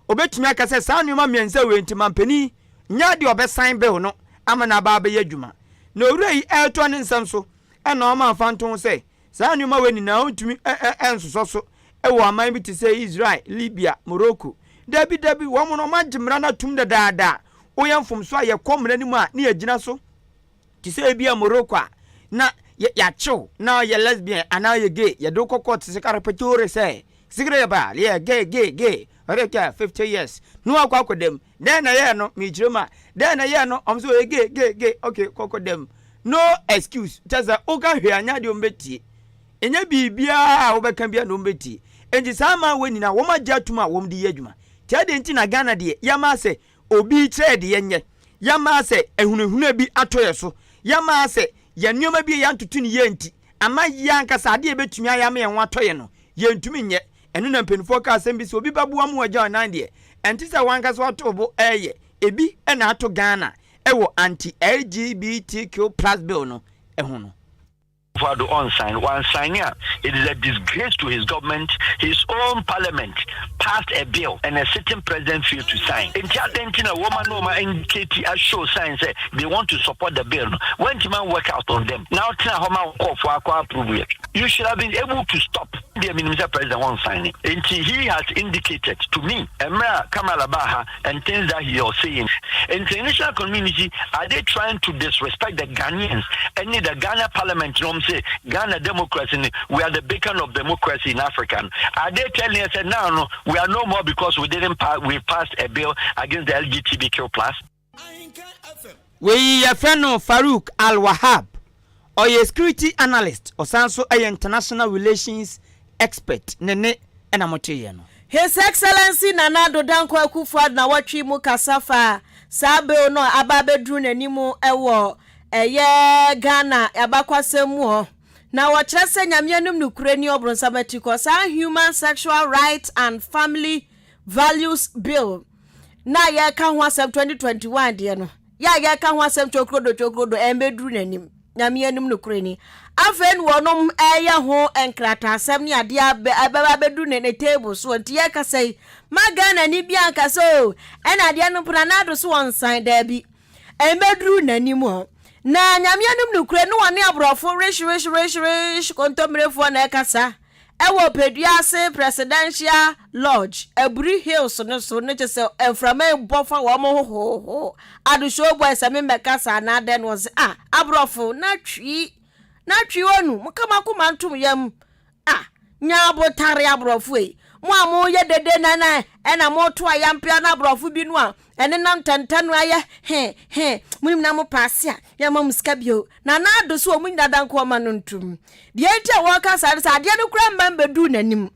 ɔbɛtumi aka sɛ saa nneɛma mmiɛnsa wei nti mampanin nyɛ adeɛ a ɔbɛsan bill no ama no aba abɛyɛ adwuma. Na owura yi retoa ne nsɛm so na ɔma mfantoho sɛ saa nneɛma wei nyinaa ɔntumi nsosɔ so wɔ aman bi te sɛ Israel, Libya, Morocco. Dabi, dabi, wɔn no wɔagye mmara no atom dadaada. Woyɛ mfomso a yɛkɔ mmara no mu a na yɛgyina so. Te sɛ ebia Morocco a na yɛakye wo na yɛ lesbian anaa yɛ gay, yɛde wo kɔ court sɛ karapetore sɛ sigire ba yɛ gay gay gay ɔde 50 years na wakɔ akɔda mu. Dɛn na ɛyɛɛ no? Mekyerɛ mu a, dɛn na ɛyɛɛ no? Ɔmo sɛ ɔyɛ gay gay gay, okay kɔkɔ da mu. No excuse, kyerɛ sɛ woka hwee anyɛ adeɛ ɔmo bɛtie. Ɛnyɛ biribiara a wobɛka biara na ɔmo bɛtie. Enti saa aman wei nyinaa wɔn agye atom a wɔn de yɛ adwuma. Nti adɛn nti na Ghana deɛ yɛama sɛ Obi rekyerɛ yɛ deɛ yɛnyɛ. Yɛama sɛ ahunahuna bi atɔ yɛ so. Yɛama sɛ yɛn nneɛma bi a yɛantoto no yie nti, ama yɛn ankasa adeɛ a yɛbɛtumi ayɛ ama yɛn ho atɔ yɛn no, yɛntumi nyɛ. Ɛno na mpanimfoɔ ka asɛm bi sɛ obi bɛboa ma wagya ɔnan deɛ, ɛnte sɛ w'ankasa woato wo bo reyɛ. Ebi na ato Ghana wɔ anti-LGBTQ plus bill no ho no. Akufo-Addo ɔnsign, wansign a it is a disgrace to his government, his own parliament passed a bill and a sitting president failed to sign. Nti adɛn nti na wɔma na wɔma indicate a show sign sɛ they want to support the bill no, wantumi an work out on them na ɔtena hɔ ma nkurɔfoɔ akɔ approve yɛ. You should have been able to stop. Deɛ menim sɛ president ɔnsign nti he has indicated to me mmerɛ a Kamala baa ha and things that he was saying. International community are they trying to disrespect the Ghanaians ɛne the Ghana parliament no sɛ Ghana democracy no we are the beacon of democracy in Africa. Are they telling us that now no we are no more because we didn't pass we passed a bill against the LGBTQ plus? Wei yɛfrɛ no Farouk Al-Wahab. Ɔyɛ security analyst, ɔsan nso yɛ international relations expert. Ne nne na moteeɛ no. His Excellency Nana Addo Dankwa Akufo-Addo nawɔtwe yi mu kasa faa saa bill no a aba abɛduru n'anim wɔ ɛyɛ Ghana abakwasɛm mu hɔ. Na wɔkyerɛ sɛ Nyame anim nokorɛ ni ɔbronsam atikɔ saa Human Sexual Rights and Family Values Bill na yɛreka ho asɛm 2021 deɛ no, yɛ a yɛreka ho asɛm twokrodo twokrodo ɛmbɛduru n'anim. Nyame anim nokorɛ ni. Afei na wɔnom ɛyɛ ho nkrataasɛm ne adeɛ abɛba abɛduru ne ne table soɔ. Nti yɛrekasa yi, ma Ghana ni bi anka sɛ o, ɛna adeɛ no mpo Nana Addo so wɔnsan, daabi. Ɛmbɛduru n'anim hɔ. Na Nyame anim nokorɛ ne wɔne aborɔfo rehye rehye rehye rehye kontommirefoɔ na ɛkasa. Ɛwɔ Peduase Presidential Lodge, Aburi Hills no so no kyesɛ mframa yi bɔ fa wɔn ho hoohoo. Ado show boy sɛ me mmɛka saa anaa dɛn na ɔse ah aborɔfo na twi na twi onu mo ka mo akoma ntom yam ah nya abotare aborɔfo ei mo a mo yɛ dede na na ɛna mo to ayampea na aborɔfo bi no a ɛnenam ntɛntɛn no ayɛ he he mo nim na mo paase a yɛma mo sika bio Nana Addo so wɔn nyinaa da nko ɔma no ntom. Deɛ nti a wɔreka saa ne sɛ adeɛ no koraa mma mbɛduu n'anim.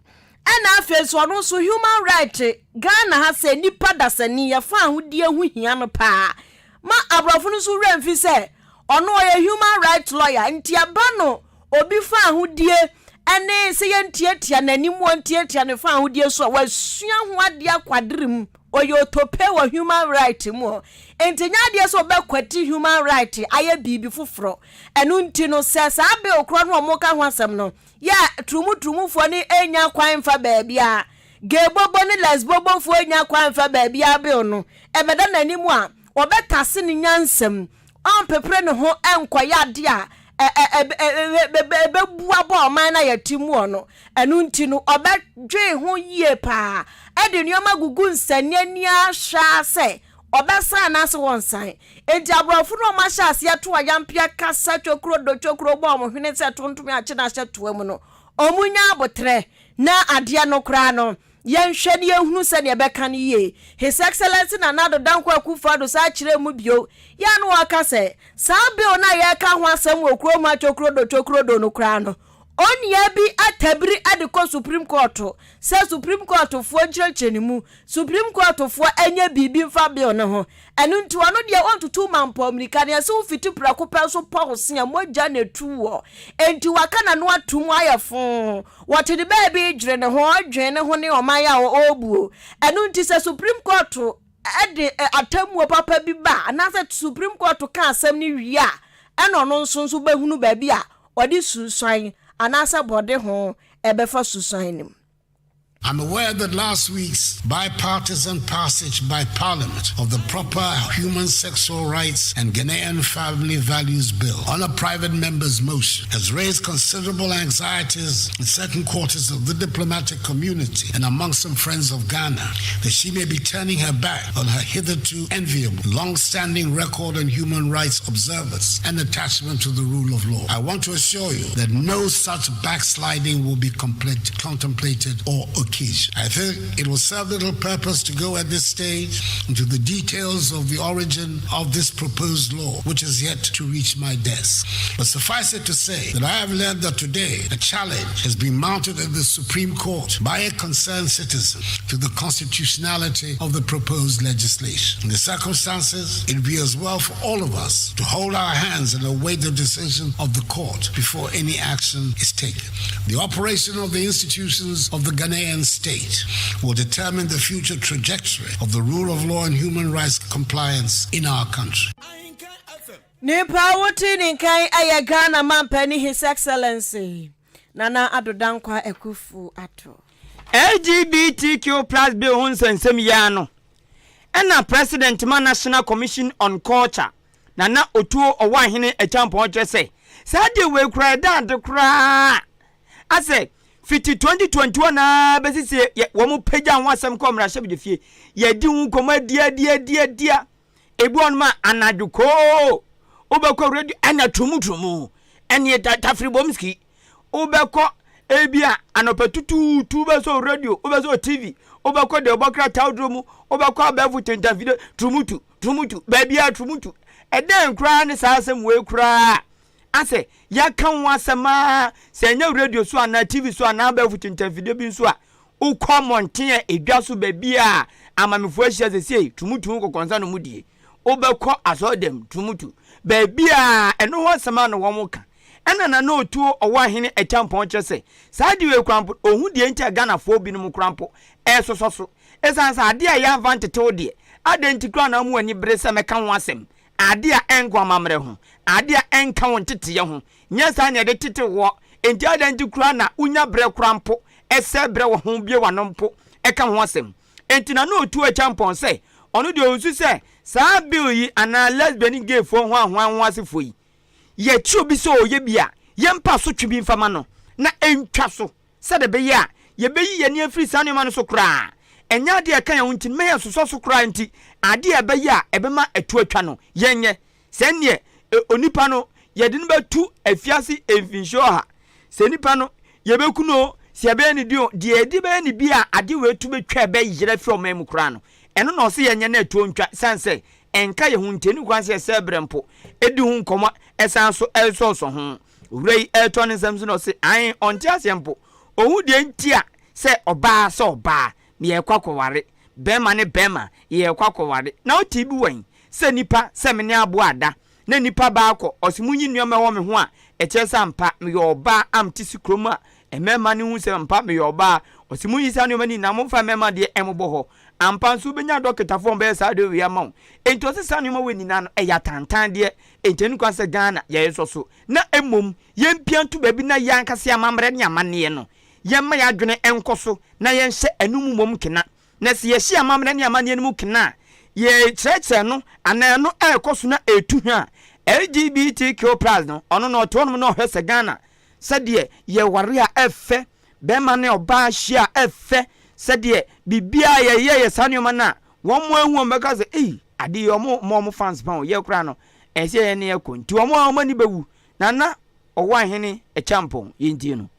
Ɛna afei nso ɔno nso human right Ghana ha sɛ nipa dasani yɛfa ahodie ho hia no paa. Ma aborɔfo no nso werɛ mfi sɛ ɔno ɔyɛ human right lawyer nti ɛba no. obi faahodie ne sɛ yɛntiatia n'anim wɔntiatia ne faahodie so a, wasua ho adeɛ akwadere mu. Ɔyɛ otope wɔ human right mu. Enti nyɛ adeɛ sɛ ɔbɛkwati human right ayɛ biribi foforɔ. Ɛno nti no, sɛ saa bill korɔ no a wɔka ho asɛm no yɛ a, turumuturumufoɔ no nnya kwan mfa baabiara. Gay-bobo ne lesbobofoɔ nnya kwan mfa baabiara bill no ɛbɛda n'anim a, wɔbɛtase no nyansam. Ɔmpepere ne ho nkɔyɛ adeɛ a ɛbɛbu abɔ ɔman no a yɛte mu no. Ɛno nti no, ɔbɛdwen ho yie paa de nneɛma gugu nsania ahwɛ ara sɛ ɔbɛsan anaasɛ wɔnsan. Enti aborɔfo no a wɔahyɛ aseɛ to ayampea kasa twokuro do twokuro bɔ wɔn hwene sɛ tontom akye no ahyɛ toa mu no, wɔnya aboterɛ na adeɛ no koraa no, Yɛnhwɛ na yɛnhunu sɛdeɛ ɛbɛka no yie. His Excellency Nana Addo Dankwa Akufo-Addo san kyerɛɛ mu bio, yɛ a na ɔreka sɛ, saa bill no a yɛreka ho asɛm wɔ kurom ha Tokrodo Tokrodo no koraa no, onua bi atabiri de kɔ Supreme Court sɛ Supreme Court foɔ nkyerɛkyerɛ ne mu, Supreme Court foɔ nyɛ biribi mfa bill no ho. Ɛno nti ɔno deɛ ɔntutu mampɔw mmirika, na yɛse wofiti prɛko pɛ nso pɔw se a, mogya na ɛtu woɔ. Enti waka n'ano atom ayɛ foo. Wɔte ne baabi redwene ne ho, ɔredwene ne ho ne ɔman a ɔrebuo. Ɛno nti sɛ Supreme Court de atemmuo papa bi ba anaasɛ Supreme Court ka asɛm no wie a, ɛna ɔno nso nso bɛhunu baabi a ɔde susuan anaasɛ bɔde ho ɛbɛfa susuan no mu. I'm aware that last week's bipartisan passage by Parliament of the proper Human Sexual Rights and Ghanaian Family Values Bill on a private member's motion has raised considerable anxieties in certain quarters of the diplomatic community and among some friends of Ghana that she may be turning her back on her hitherto enviable long-standing record on human rights observance and attachment to the rule of law. I want to assure you that no such backsliding will be complete, contemplated or occasion. I think it will serve little purpose to go at this stage into the details of the origin of this proposed law, which is yet to reach my desk. But suffice it to say that I have learned that today a challenge has been mounted at the Supreme Court by a concerned citizen to the constitutionality of the proposed legislation. In the circumstances, it would be as well for all of us to hold our hands and await the decision of the court before any action is taken. The operation of the institutions of the Ghanaian state will determine the future trajectory of the rule of law and human rights compliance in our country. Nipa a wote ne nkan yɛ Ghana mampanin His Excellency Nana Addo Dankwa Akuffo Addo. LGBTQ plus bill ho nsɛnsɛm yi ara no ɛna President ma National Commission on Culture, Nana Otuo Ɔwɔahene Acheampong kyerɛ sɛ saa deɛ wei koraa ɛda ade koraa asɛ fiti 2021 ara bɛsi sɛ yɛ wɔn pagya ho asɛm kɔ mmarahyɛbadwafie yɛdi ho nkɔmmɔ adiadiadiadia ebi wɔn a anadwo koo wobɛkɔ radio ɛna tumutumu ɛne tafiribomski wobɛkɔ ebi a anɔpa tutuutu wobɛsɔ radio wobɛsɔ tv wobɛkɔ deɛ wɔbɔ krataa duro mu wobɛkɔ abɛɛfo tentanfide tumutu tumutu baabiara tumutu ɛdɛn koraa ne saa asɛm wei koraa asɛ yɛaka ho asɛm a sɛ ɛnyɛ radio so anaa tv so anaa abɛɛfo tentanfide bi nso a wokɔ mmɔnten a edwa so baabi a amamefoɔ ahyia sɛsei tumutu kɔkɔnsa no mu die wobɛkɔ asɔɔdɛm tumutu baabi a ɛno ho asɛm a na wɔn ka Ɛna Nana Otuo Ɔwɔahene Acheampong kyerɛ sɛ saa ade wei koraa mpo ɔhu deɛ nti a Ghanafoɔ binom koraa mpo resosɔ so. Ɛsiane sɛ adeɛ a yɛamfa antete wo deɛ, adɛn nti koraa na woma w'ani bere sɛ mɛka ho asɛm? Adeɛ a ɛnka w'amammerɛ ho, adeɛ a ɛnka wo nteteeɛ ho, nyɛ saa na yɛde tete woɔ, enti adɛn nti koraa na wonya berɛ koraa mpo sɛ berɛ wɔ ho bue w'ano mpo ka ho asɛm? Enti Nana Otuo Acheampong sɛ ɔno deɛ ɔnsu sɛ saa bill yi anaa lesbian ne gayfoɔ ho ahoa ho asefoɔ yi yɛkye obi sɛ ɔreyɛ bi a, yɛmpa asotwe bi mfa ma no na ɛntwa so sɛdeɛ ɛbɛyɛ a yɛbɛyi yɛn ani afiri saa nneɛma no so koraa. Ɛnyɛ adeɛ a ɛka yɛn ho nti no, mma yɛnsosɔ so koraa nti, adeɛ a ɛbɛyɛ a ɛbɛma ɛto atwa no, yɛnyɛ. Sɛ ɛnneɛ, onipa no, yɛde no bɛto afiase mfinhyia ɔha. Sɛ nipa no, yɛbɛku no o, sɛ yɛbɛyɛ no deɛ o, deɛ yɛde bɛyɛ no bi a adeɛ wei to bɛtwa a ɛbɛyera afiri ɔman mu koraa no, ɛno na ɔse yɛnyɛ na ɛtoɔ ntwa, ɛsiane sɛ Ɛnka yɛn ho nti, ɛnni kwan sɛ yɛsɛe berɛ mpo di ho nkɔmmɔ san nso resɔɔsɔ ho. Owura yi retoa ne nsɛm so na ɔse, Ae, ɔnte aseɛ mpo. Ɔhu deɛ nti a sɛ ɔbaa sɛ ɔbaa, yɛrekɔ akɔware, bɛrima ne bɛrima, yɛrekɔ akɔware. Na wote bi wɛn? Sɛ nipa, sɛ me ne aboa ada, na nipa baa kɔ, ɔse monyi nneɛma ɛwɔ me ho a ɛkyerɛ sɛ ampa meyɛ ɔbaa a mete si kurom a mmarima no hu sɛ ampa meyɛ ɔbaa. Ɔse monyi saa nneɛma no nyinaa momfa mmarima deɛ mmobɔ hɔ. Ampa nso wobɛnya adɔkotafoɔ a wɔbɛyɛ saa adeɛ wei ama wo. Enti ɔse saa nneɛma wei nyinaa no ɛyɛ atantan deɛ. Enti ɛnni kwan sɛ Ghana yɛresɔ so na mmom yɛmpia nto baabi na yɛn ankasa yɛn amammerɛ ne amanneɛ no yɛmma yɛn adwene nkɔ so na yɛnhyɛ ɛno mu mmom kena. Na sɛ yɛhyɛ amammerɛ ne amanneɛ no mu kena a, yɛrekyerɛkyerɛ no anaa ɛno ɛrekɔ so na ɛretu hwa a, LGBTQ plus no, ɔno na ɔte hɔnom na ɔhwɛ sɛ Ghana sɛdeɛ yɛware a ɛfɛ, bɛrima ne ɔbaa hyia a ɛfɛ, sɛdeɛ biribiara yɛyɛ yɛ saa nneɛma no a, wɔn ahu wɔn bɛka sɛ, ei, ade yi wɔn ma wɔn fans pa o, yɛ koraa no, ɛsɛ yɛn ne yɛkɔ. Nti wɔn a wɔn ani bɛwu. Nana Ɔwɔahene Acheampong, yɛntie no.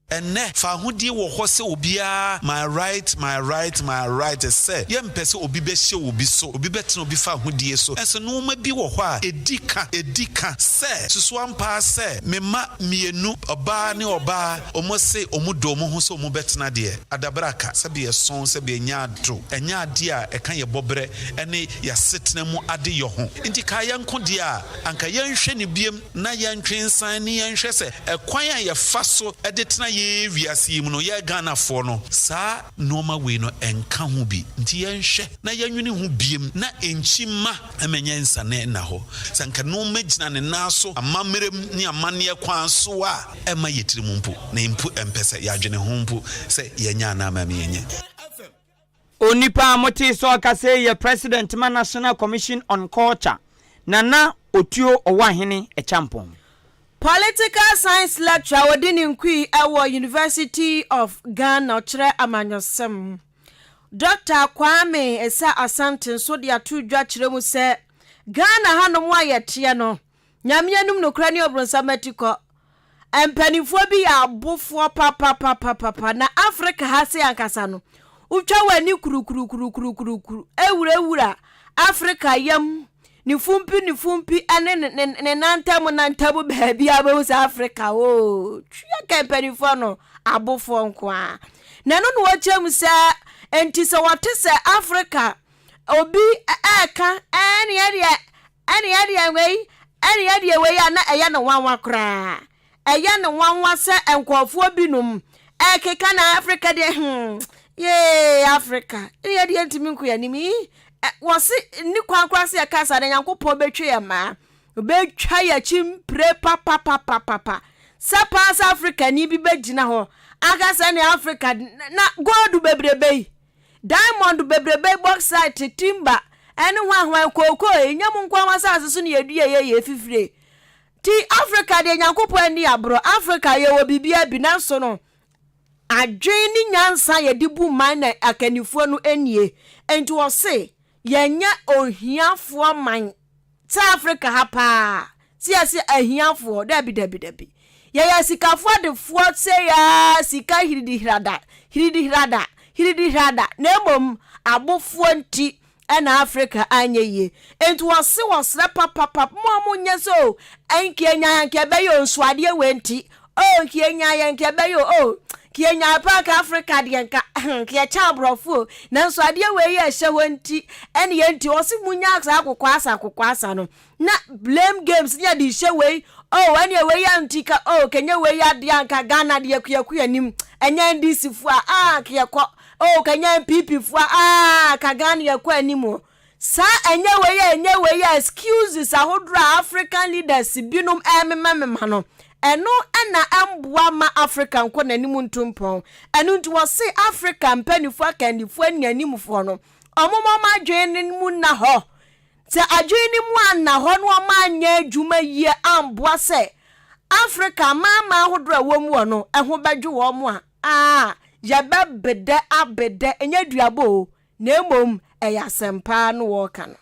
Ɛnnɛ, fahodie wɔ hɔ sɛ obiara, my right, my right, my right, sɛ yɛmpɛ sɛ obi bɛhyɛ obi so, obi bɛtena obi fahodie so. Nso nnoɔma bi wɔ hɔ a ɛdi ka, ɛdi ka sɛ, susu ampa ara sɛ me mma mmienu, ɔbaa ne ɔbaa, wɔn se wɔn dɔ wɔn ho sɛ wɔn bɛtena deɛ, adabraka, sɛbe ɛso, sɛbe ɛnyɛ ado, ɛnyɛ adeɛ a ɛka yɛn bɔberɛ ne yɛn asetena mu adeyɔ ho. Nti kaa yɛn nko deɛ a, anka yɛnhwɛ no biom. na yɛntwe nsan ne yɛnhwɛ sɛ ɛkwan a yɛfa so de tena yɛn wiase yi mu no, yɛn Ghanafoɔ no, saa nnoɔma wei no ɛnka ho bi. Nti yɛnhwɛ na yɛnwene ho biem na ɛnkyi mma ɛmɛnyɛ nsane nna hɔ. Sɛ anka nnoɔma gyina ne nan so amammerɛ mu ne amanneɛ kwan so a, ɛmma yɛn tirim mpo na mpo ɛmpɛ sɛ yɛadwene ho mpo sɛ yɛnyɛ anaa ma yɛnyɛ. Onipa a motee sɛ ɔkasa yi yɛ President ma National Commission on Culture, Nana Otuo Ɔwɔahene Acheampong. Political Science lecturer a ɔdi ne nkui wɔ University of Ghana, ɔkyerɛ amanyɔsɛm. Dɔkta Kwame Esa Asante nso de ato dwa kyerɛ mu sɛ Ghana hanom a yɛteɛ no, Nyame anim nokorɛ ne ɔbronsam atikɔ. Mpanimfoɔ bi yɛ abofoɔ papapapapapa na Africa ha sei ankasa no, wotwa w'ani kurukurukurukurukuru wurawura Africa yam ne fumpi ne fumpi ne ne ne ne nantam nantam baabi a wobɛhu sɛ Africa oo twia ka mpanimfoɔ no abofoɔ nko ara. Na ɛno na wɔkyerɛ mu sɛ nti sɛ wɔte sɛ Africa obi ɛɛka ɛneɛ deɛ Ɛne ɛdeɛ wei, ɛne ɛdeɛ wei a na ɛyɛ no nwanwa koraa. Ɛyɛ no nwanwa sɛ nkurɔfoɔ binom ɛrekeka na Africa deɛ hmm, yee Africa, ɛne ɛdeɛ ntumi nko yɛn anim yi. Wɔse nni kwan koraa sɛ yɛka saa na Nyankopɔn bɛtwa yɛn mmaa. Ɔbɛtwa yɛn akyi mpire papapapapa. Sɛ paa sɛ Afrikani bi bɛgyina hɔ aka sɛ ɛne Africa na gold bebrebe yi. Diamond bebrebe, bauxite, timber, ne hwanhwan, kookoo, ɛnyɛ mo nkoa mo asase so na yɛdua yɛ yɛ fifire. Nti Africa deɛ Nyankopɔn ani aborɔ, Africa yɛwɔ biribiara bi nanso no adwen ne nyansa yɛde bu man na akannifoɔ no nnie. Nti ɔse yɛnyɛ ohiafoɔ man. Sɛ Africa ha paa sɛ yɛse ahiafoɔ dabi dabi dabi yɛyɛ asikafoɔ adefoɔ sei aa sika hiridihirada hiridihirada hiridihirada na mmom abofoɔ nti ɛna Africa anyɛ yie nti wɔse wɔsrɛ papapap mo a mo nyɛ sɛ o nka yɛnyae anka ɛbɛyɛ o nso adeɛ wei nti o nka yɛnyae yɛ nka ɛbɛyɛ o o nka yɛnyae paa nka Africa deɛ nka nka yɛkyɛ aborɔfo o nanso adeɛ wei yɛ ɛhyɛ hɔ nti ɛne yɛ nti ɔse munya saa akokɔ asa akokɔ asa no na blame games ne yɛde hyɛ wei oh ɛne wei yɛ nti ka oh kɛnyɛ wei yɛ adeɛ anka Ghana deɛ kuakuya nim ɛnyɛ NDC foɔ a ah kɛkɔ oh kɛnyɛ NPP foɔ a ah ka Ghana yɛkɔ anim o saa ɛnyɛ wei yɛ ɛnyɛ wei yɛ excuses ahodoɔ a African leaders binom ɛmemamema no ɛno ɛna ɛmboa ma Africa nkɔ n'anim nto mpɔn ɛno nti wɔse Africa mpanimfoɔ akannifoɔ ne animfoɔ no ɔmo ma ɔmo adwene no mu nna hɔ Sɛ adwene no mu anna hɔ na wɔanyɛ adwuma yie amboa sɛ Africa amanaman ahodoɔ a ɛwɔ mu hɔ no ho bɛdwo wɔn a, aa, yɛbɛbedɛ abedɛ, ɛnyɛ aduabɔ o, na mmom ɛyɛ asɛmpa no wɔreka no.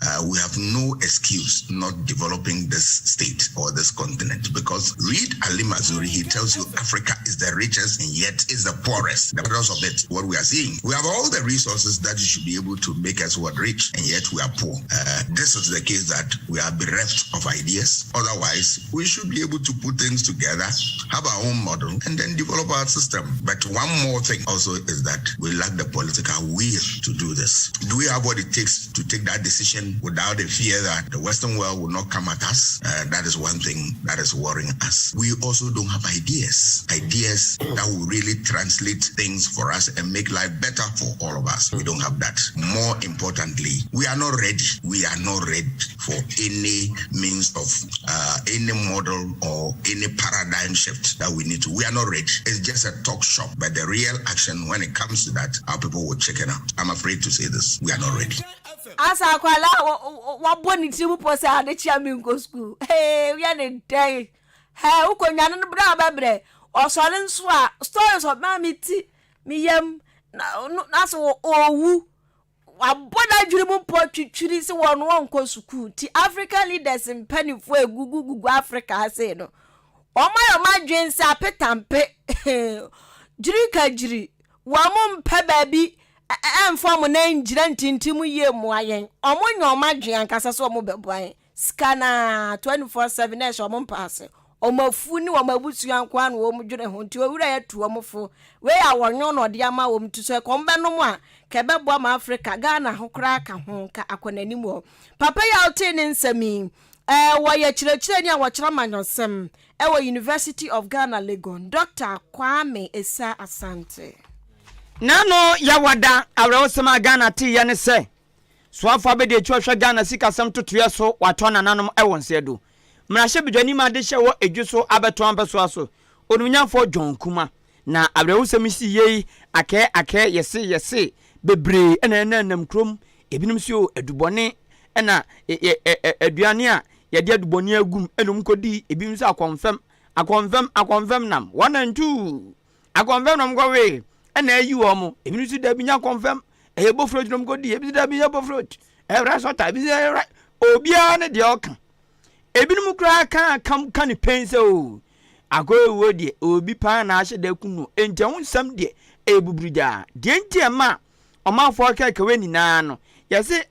Uh, we have no excuse not developing this state or this continent because read Ali Mazrui, he tells you Africa is the richest and yet is the poorest. The because of it, what we are seeing. We have all the resources that should be able to make us what rich, and yet we are poor. Uh, this is the case that we are bereft of ideas. Otherwise, we should be able to put things together, have our own model, and then develop our system. But one more thing also is that we lack the political will to do this. Do we have what it takes to take that decision? nation without the fear that the Western world will not come at us. Uh, that is one thing that is worrying us. We also don't have ideas, ideas that will really translate things for us and make life better for all of us. We don't have that. More importantly, we are not ready. We are not ready for any means of uh, any model or any paradigm shift that we need to. We are not ready. It's just a talk shop. But the real action, when it comes to that, our people will check it out. I'm afraid to say this. We are not ready. Asa akwadaa wabɔ ne tirim pɔ sɛ ade kyea me nkɔ sukuu hee woyɛ ne dɛn hɛ wokɔnwane no berɛ a wobɛbrɛ ɔsɔre nso a stories ɔmaa me ti me yam na na sɛ ɔwu Wabɔ n'adwene mu pɔ twitwiri sɛ wɔn wɔnkɔ sukuu nti African leaders mpanimfoɔ a egugu gugu Africa ha sei no, wɔn ayɛ wɔn adwene sɛ apetampe, dwiri ka dwiri, wɔn mpɛ baabi ɛmfa wɔn nan ngyina ntintim yie mmoa yɛn. Wɔn nyɛ wɔn adwene ankasa sɛ wɔn bɛboa yɛn. Sika no ara, 24/7 na ɛhyɛ wɔn mpaase. Wɔn afu ne wɔn abusua nko ara na wɔn dwene ho nti owura yi atu wɔn fo. Wei a wɔnwon na ɔde ama wɔn nti sɛ wɔn bɛnom a ka ɛbɛboa ma Africa, Ghana ho koraa ka ho nka akɔ n'anim wɔ. Papa yi a wotee ne nsɛm yi, eh, wɔyɛ kyerɛkyerɛni a wɔkyerɛ amanyɔsɛm wɔ University of Ghana Legon, Dɔkta Kwame Essah Asante. N'ano Yawada awerɛhosɛm a Ghana teeɛ ne sɛ Soafo abadiakyiri a ɔhwɛ Ghana sikasɛm ntotoeɛ so watɔ nananom wɔ nseɛ do. Mmarahyɛbedwani ma adehyɛ wɔ Edwo so abɛtoa mpɛsoa so, Onimnyamfoɔ John Kumah. Na awerɛhosɛm yi sii yei akɛɛ akɛɛ yɛse yɛse bebree na ɛnanam kurom, ebinom se o adubɔne na aduane a yɛde adubɔne agum na wɔn kɔdi, ebinom nso akɔmfɛm akɔmfɛm akɔmfɛm nam one and two akɔmfɛm na wɔn kɔwee ɛna ayi wɔn, ebinom nso dabi nya akɔmfɛm ɛyɛ bofrot na wɔn kɔdi, ebi nso dabi nya bofrot ɛyɛ rice water, ebi nso ɛyɛ rice, obiara ne deɛ ɔka. Ebinom koraa ka ka ka ne pɛn sɛ o akɔewuo deɛ obi paa na ahyɛ da kun no enti ɛho nsɛm deɛ ɛyɛ buburugyaa. Deɛ nti ɛma ɔmanfoɔ kɛkɛwɛ nyinaa no yɛse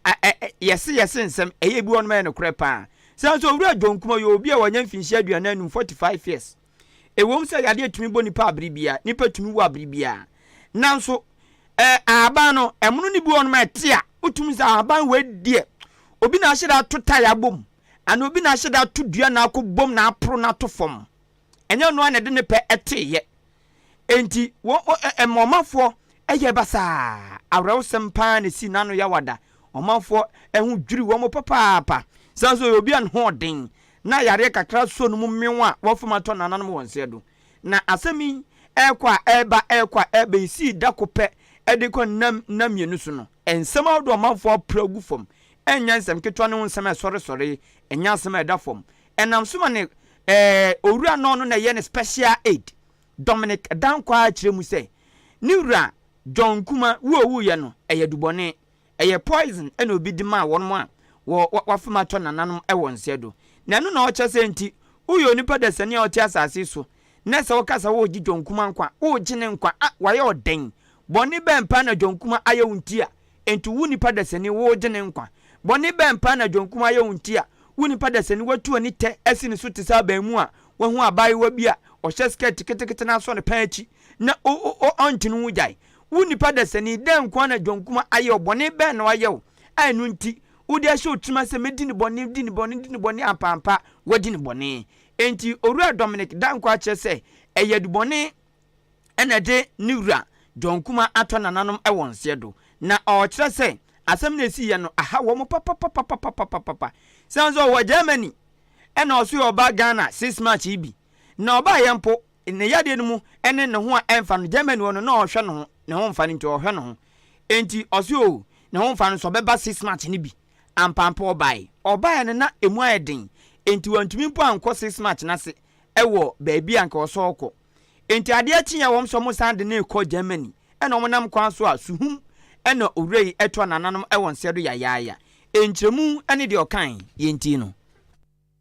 yɛse yɛse nsɛm ɛyɛ ebi wɔnom ɛyɛ nokorɛ paa. Sɛ nso Owura John Kumah yɛ obi a wanya mfinhyia 45, 45 years. Ɛwom sɛ yadeɛ tumi bɔ nipa abere biara, nipa tumi wu abere biara. Nanso ɛɛ ahaban no ɛmono no bi wɔnom ɛte a wotumi sɛ ahaban wei deɛ obi na ahyɛ da ato tae abom anaa obi na ahyɛ da ato dua na akɔ bom na aporo na ato fam. Ɛnyɛ ɔno ara na ɛde ne pɛ ɛteeɛ. Enti wɔn ɛma ɔmanfoɔ ɛyɛ basaa. Awerɛhosɛm paa na ɛsii n'ano Yawada. Ɔmanfoɔ ɛho dwiri wɔn papaapa. San nso ɔyɛ obi a ne ho ɔden na yareɛ kakra sɔ no mu mmew a wɔfam atɔ nananom wɔn nsa do. Na asɛm yi ɛrekɔ a ɛreba ɛrekɔ a ɛreba yi sii da ko pɛ de kɔ nna nna mmienu so no, nsɛm ahodoɔ a ɔmanfoɔ apra agu fam ɛnyɛ nsɛm ketewa ne ho nsɛm a ɛsɔresɔre, ɛnyɛ asɛm a ɛda fam. Ɛnam so ma ne ɛɛ owura no ɔno na ɛyɛ ne special aide, Dominic Dankwah kyerɛ mu sɛ ne wura John Nkrumah wu a owuiɛ no ɛyɛ adubɔne. Ɛyɛ poison na obi de maa wɔnom a wɔ wafam atɔ nananom wɔ nsɛ do. Na ɛno na ɔkyerɛ sɛ nti woyɛ onipa dasani a ɔte asase yi so na sɛ woka sɛ woregye John Kuma nkwa, woregye ne nkwa a wayɛ wo dɛn? Bɔne bɛn paa na John Kuma ayɛ wo nti a enti wo nipa dasani woregye ne nkwa? Bɔne bɛn paa na John Kuma ayɛ wo nti a wo nipa dasani watu ani tɛ asi ne so te sɛ abaamu a wahu abaayewa bi a ɔhyɛ skirt ketekete na asɔ ne pɛn akyi na ɔnte ne ho gyae? Wo nipa dasani, dɛn nko ara na John Kumah ayɛ wo? Bɔne bɛn na wayɛ wo a ɛno nti wode ahyɛ wo tirim sɛ mɛdi no bɔne, di no bɔne, di no bɔne ampaampa woadi no bɔne? Enti Owura Dominic Dankwah kyerɛ sɛ ɛyɛ adubɔne na ɛde ne wura John Kumah atɔ nananom wɔ nseɛ do. Na ɔrekyerɛ sɛ asɛm no a ɛsiiɛ no aha wɔn papapapapapapapa. Sane sɛ ɔwɔ Germany ɛna ɔso yɛ ɔba Ghana 6 March yi bi na ɔbaeɛ mpo Ne yadeɛ no mu ne ne ho a ɛmfa no, Germany hɔ no na ɔhwɛ ne ho, ne ho mfa no nti ɔhwɛ ne ho. Enti ɔse oo ne ho mfa no nso ɔbɛba 6 March no bi. Ampaampa ɔbae. Ɔbaeɛ no na ɛmu ayɛ den, enti wantumi mpo ankɔ 6 March no ase wɔ baabi a anka ɔsɛ ɔkɔ. Enti adeɛ kyeeɛ a wɔn nso wɔsan de no rekɔ Germany, ɛna wɔnam kwan so a suhum na owura yi toa nananom wɔ nsɛ do yayaaya. Nkyerɛmu ne deɛ ɔkae, yɛntie no.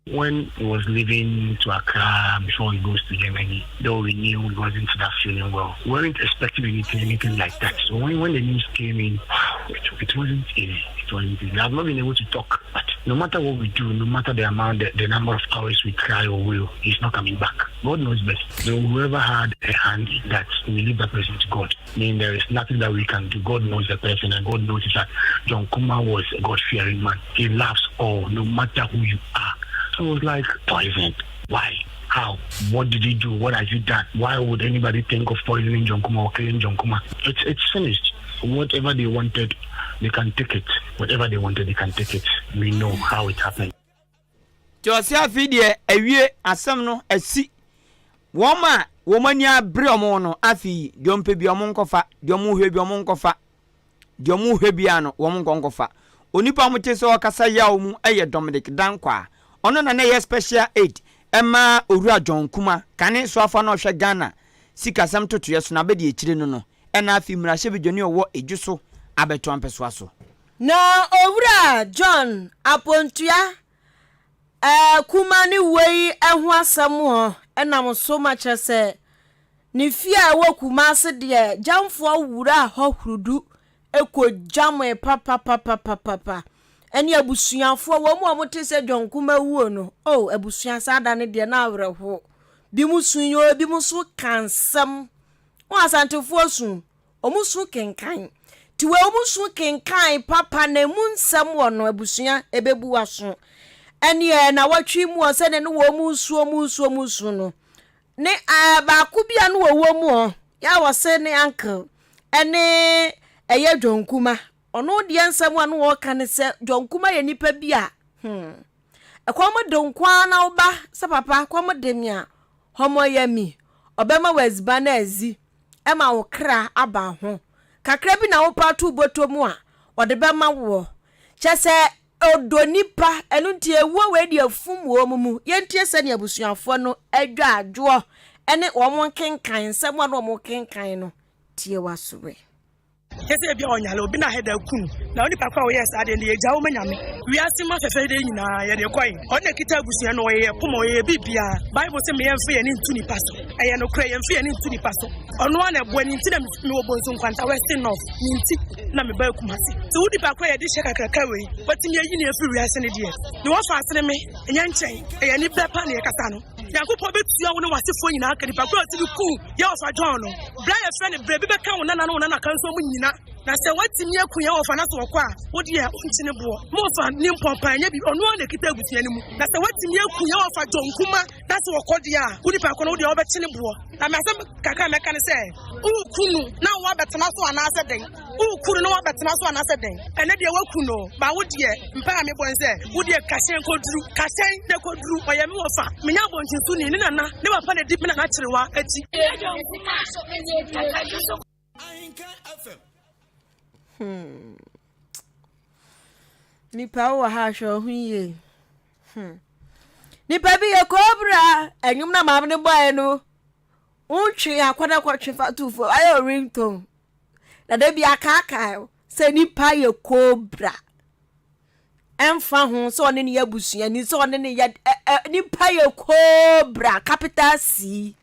When he was leaving to Accra before he goes to Germany, though we knew he wasn't that feeling well, we weren't expecting anything, anything like that. So when, when the news came in, it, it wasn't easy. It wasn't easy. I've not been able to talk, but No matter what we do, no matter the amount, the, the number of hours we cry or wail, he's not coming back. God knows best. So whoever had a hand in that, we leave that person to God. I mean, there is nothing that we can do. God knows the person, and God knows that John Kuma was a God-fearing man. He loves all, no matter who you are. So it was like poison. Why? How? What did he do? What has he done? Why would anybody think of poisoning John Kuma or killing John Kuma? It's it's finished. Whatever they wanted, they can take it. Whatever they wanted, they can take it. We know how it happened. Nti ɔse afei deɛ awie asɛm no asi wɔn a wɔn ani abere wɔn no afei deɛ wɔn pɛ bi wɔn nkɔfa deɛ wɔn hwɛ bi wɔn nkɔfa deɛ wɔn hwɛ biara no wɔn nkɔ nkɔfa onipa a wɔte sɛ ɔkasa yaw mu yɛ Dominic Dankwah ɔno na na ɛyɛ special aid ɛma owura John Kuma kane soafoɔ na ɔhwɛ Ghana sikasɛm totoeɛ so na abɛdi akyire no no ɛna afei mmarahyɛbadwani a ɔwɔ Edwo so abɛto ampɛsoa so. Na Owura John Apontua Kuma ne wuo yi ho asɛm hɔ nam so ma kyerɛ sɛ ne fie a ɛwɔ Kumase deɛ gyamfoɔ wuraa hɔ hurudu kɔ gyamee papapapapapa ɛne abusuafoɔ wɔn mu a wɔte sɛ John Kuma wuo no oh abusua saa da no deɛ na awerɛho bi mu su yoo bi mu nso ka nsɛm wɔn Asantefoɔ su Wɔn su kenkan. Nti wei wɔn su kenkan papa na emu nsɛm wɔ no abusua ɛbɛbu w'aso. Ɛneɛ nawɔtwe mu hɔ sɛdeɛ ne wɔn mu su wɔn su wɔn su no ne ɛɛ baako bi a no wɔwɔ mu hɔ yɛ a wɔse ne uncle ɛne ɛyɛ John Kuma ɔno deɛ nsɛm a no wɔka ne sɛ John Kuma yɛ nipa bi a hmm ɛkɔm de nko ara na woba sɛ papa kɔm de me a hɔmɔyɛ mi ɔbɛma wɔ adziban adzi ma wo kra aba ho. Kakra bi na wopɛ ato wo bɔtɔ mu a, ɔde bɛma woɔ. Kyerɛ sɛ, ɔdɔ nnipa, ɛno nti awuo wei deɛ afum wɔn mu. Yɛntie sɛdeɛ abusuafoɔ no adwa adwoɔ ne wɔn nkenkan, nsɛm a na wɔkenkan no. Tie w'aso ɛ. Nyɛ sɛ ebia ɔnyare, obi na ahɛda aku no. Na onipa ko a ɔyɛɛ saa adeɛ no, yɛgya wo ma Nyame. Wiase mu afɛfɛdeɛ yi nyinaa, yɛde kɔe. Ɔno na ɛkita abusua no, ɔyɛ yɛn poma, ɔyɛ yɛn biribiara. Bible se, Yɛmfa yɛn ani nto nipa so. Ɛyɛ nokorɛ, yɛmfa yɛn ani nto nipa so. Ɔno ara na ɛboa, ne nti na mewɔ Bonsu Nkwanta Western North, ne nti na mebaa Kumasi. Sɛ wo nipa ko a yɛde hyɛ kakraka wei, watumi ayi no afiri wiase no deɛ, ne wɔfa asene me, ɛnyɛ nkyɛn, ɛyɛ aniberɛ paa na yɛkasa no. Nyankopɔn bɛtua wo ne w'asefoɔ nyinaa ka nipa korɔ a ɔtumi kuu yɛ ɔfa John no. Berɛ a yɛfrɛ no berɛ bi bɛka wo nana ne wo nana kanso mu nyina. Na sɛ woatumi aku yɛn ɔfa na sɛ ɔkɔ a, wo deɛ wonkyene boɔ. Mo ɔfa ne mpɔmpa ɛnyɛ bi, ɔno ara na ɛkita abusua no mu. Na sɛ woatumi aku yɛn ɔfa John Kuma na sɛ ɔkɔ deɛ a, wo nipa korɔ no wo deɛ wobɛkyene boɔ. Na me asɛm kakra a mɛka ne sɛ, woreku no na woabɛtena so anaasɛ dɛn? Woreku no na woabɛtena so anaasɛ dɛn? Ɛnnɛ deɛ woaku no, ba wo deɛ, mpae a mebɔ ne sɛ, wo deɛ kahyɛn kɔduru, kahyɛn na kɔduru. Ɔyɛ me wɔfa, menyɛ abɔntensoni, ne nana, ne papa na ɛdi me nana kyerewa akyi. Hmm. Nipa wɔ ha hwɛ ɔho yie. Hmm. Nipa bi yɛ kɔbra, ɛnwom na maame no bɔɛ no. Wontwe akɔda kɔtwe fa to fam ayɛ ringtone. Na da bi akaakae wo sɛ nipa yɛ cobra. Ɛmfa ho sɛ ɔne ne yɛ abusuani sɛ ɔne ne yɛ ɛ ɛ nipa yɛ cobra capital C.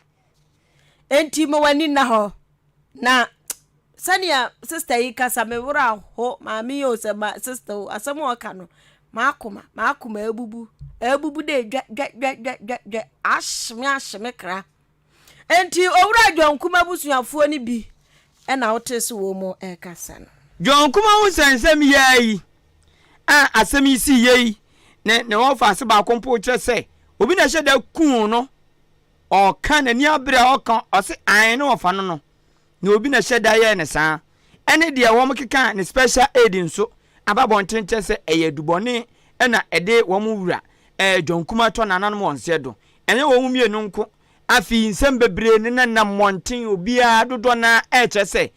Enti ma w'ani nna hɔ na sɛnea sista yi kasa me werɛ aho maame yi o sɛ ma sista o asɛm a ɔka no m'akoma m'akoma abubu abubu dɛ dwɛ dwɛ dwɛ dwɛ dwɛ dwɛ ahye me ahye me kra. Enti Owura John Kuma abusuafoɔ no bi na wotee se wɔn rekasa no. John Kuma ho nsɛnsɛm yi ara yi a asɛm yi sii yɛ yi ne ne wɔfaase baako mpo kyerɛ sɛ obi na ɛhyɛ da kuu no ɔka n'ani abere a ɔka ɔse ae ne wɔfa no no na obi na ɛhyɛ da yɛɛ ne saa ɛne deɛ wɔn keka ne special aid nso aba abɔnten kyerɛ sɛ ɛyɛ adubɔne ɛna ɛde wɔn wura ɛɛ John Kuma tɔ nananom wɔn nseɛ do Ɛnyɛ wɔn mmienu nko. Afei nsɛm bebree nenam mmɔnten, obiara, dodoɔ no ara ɛrekyerɛ sɛ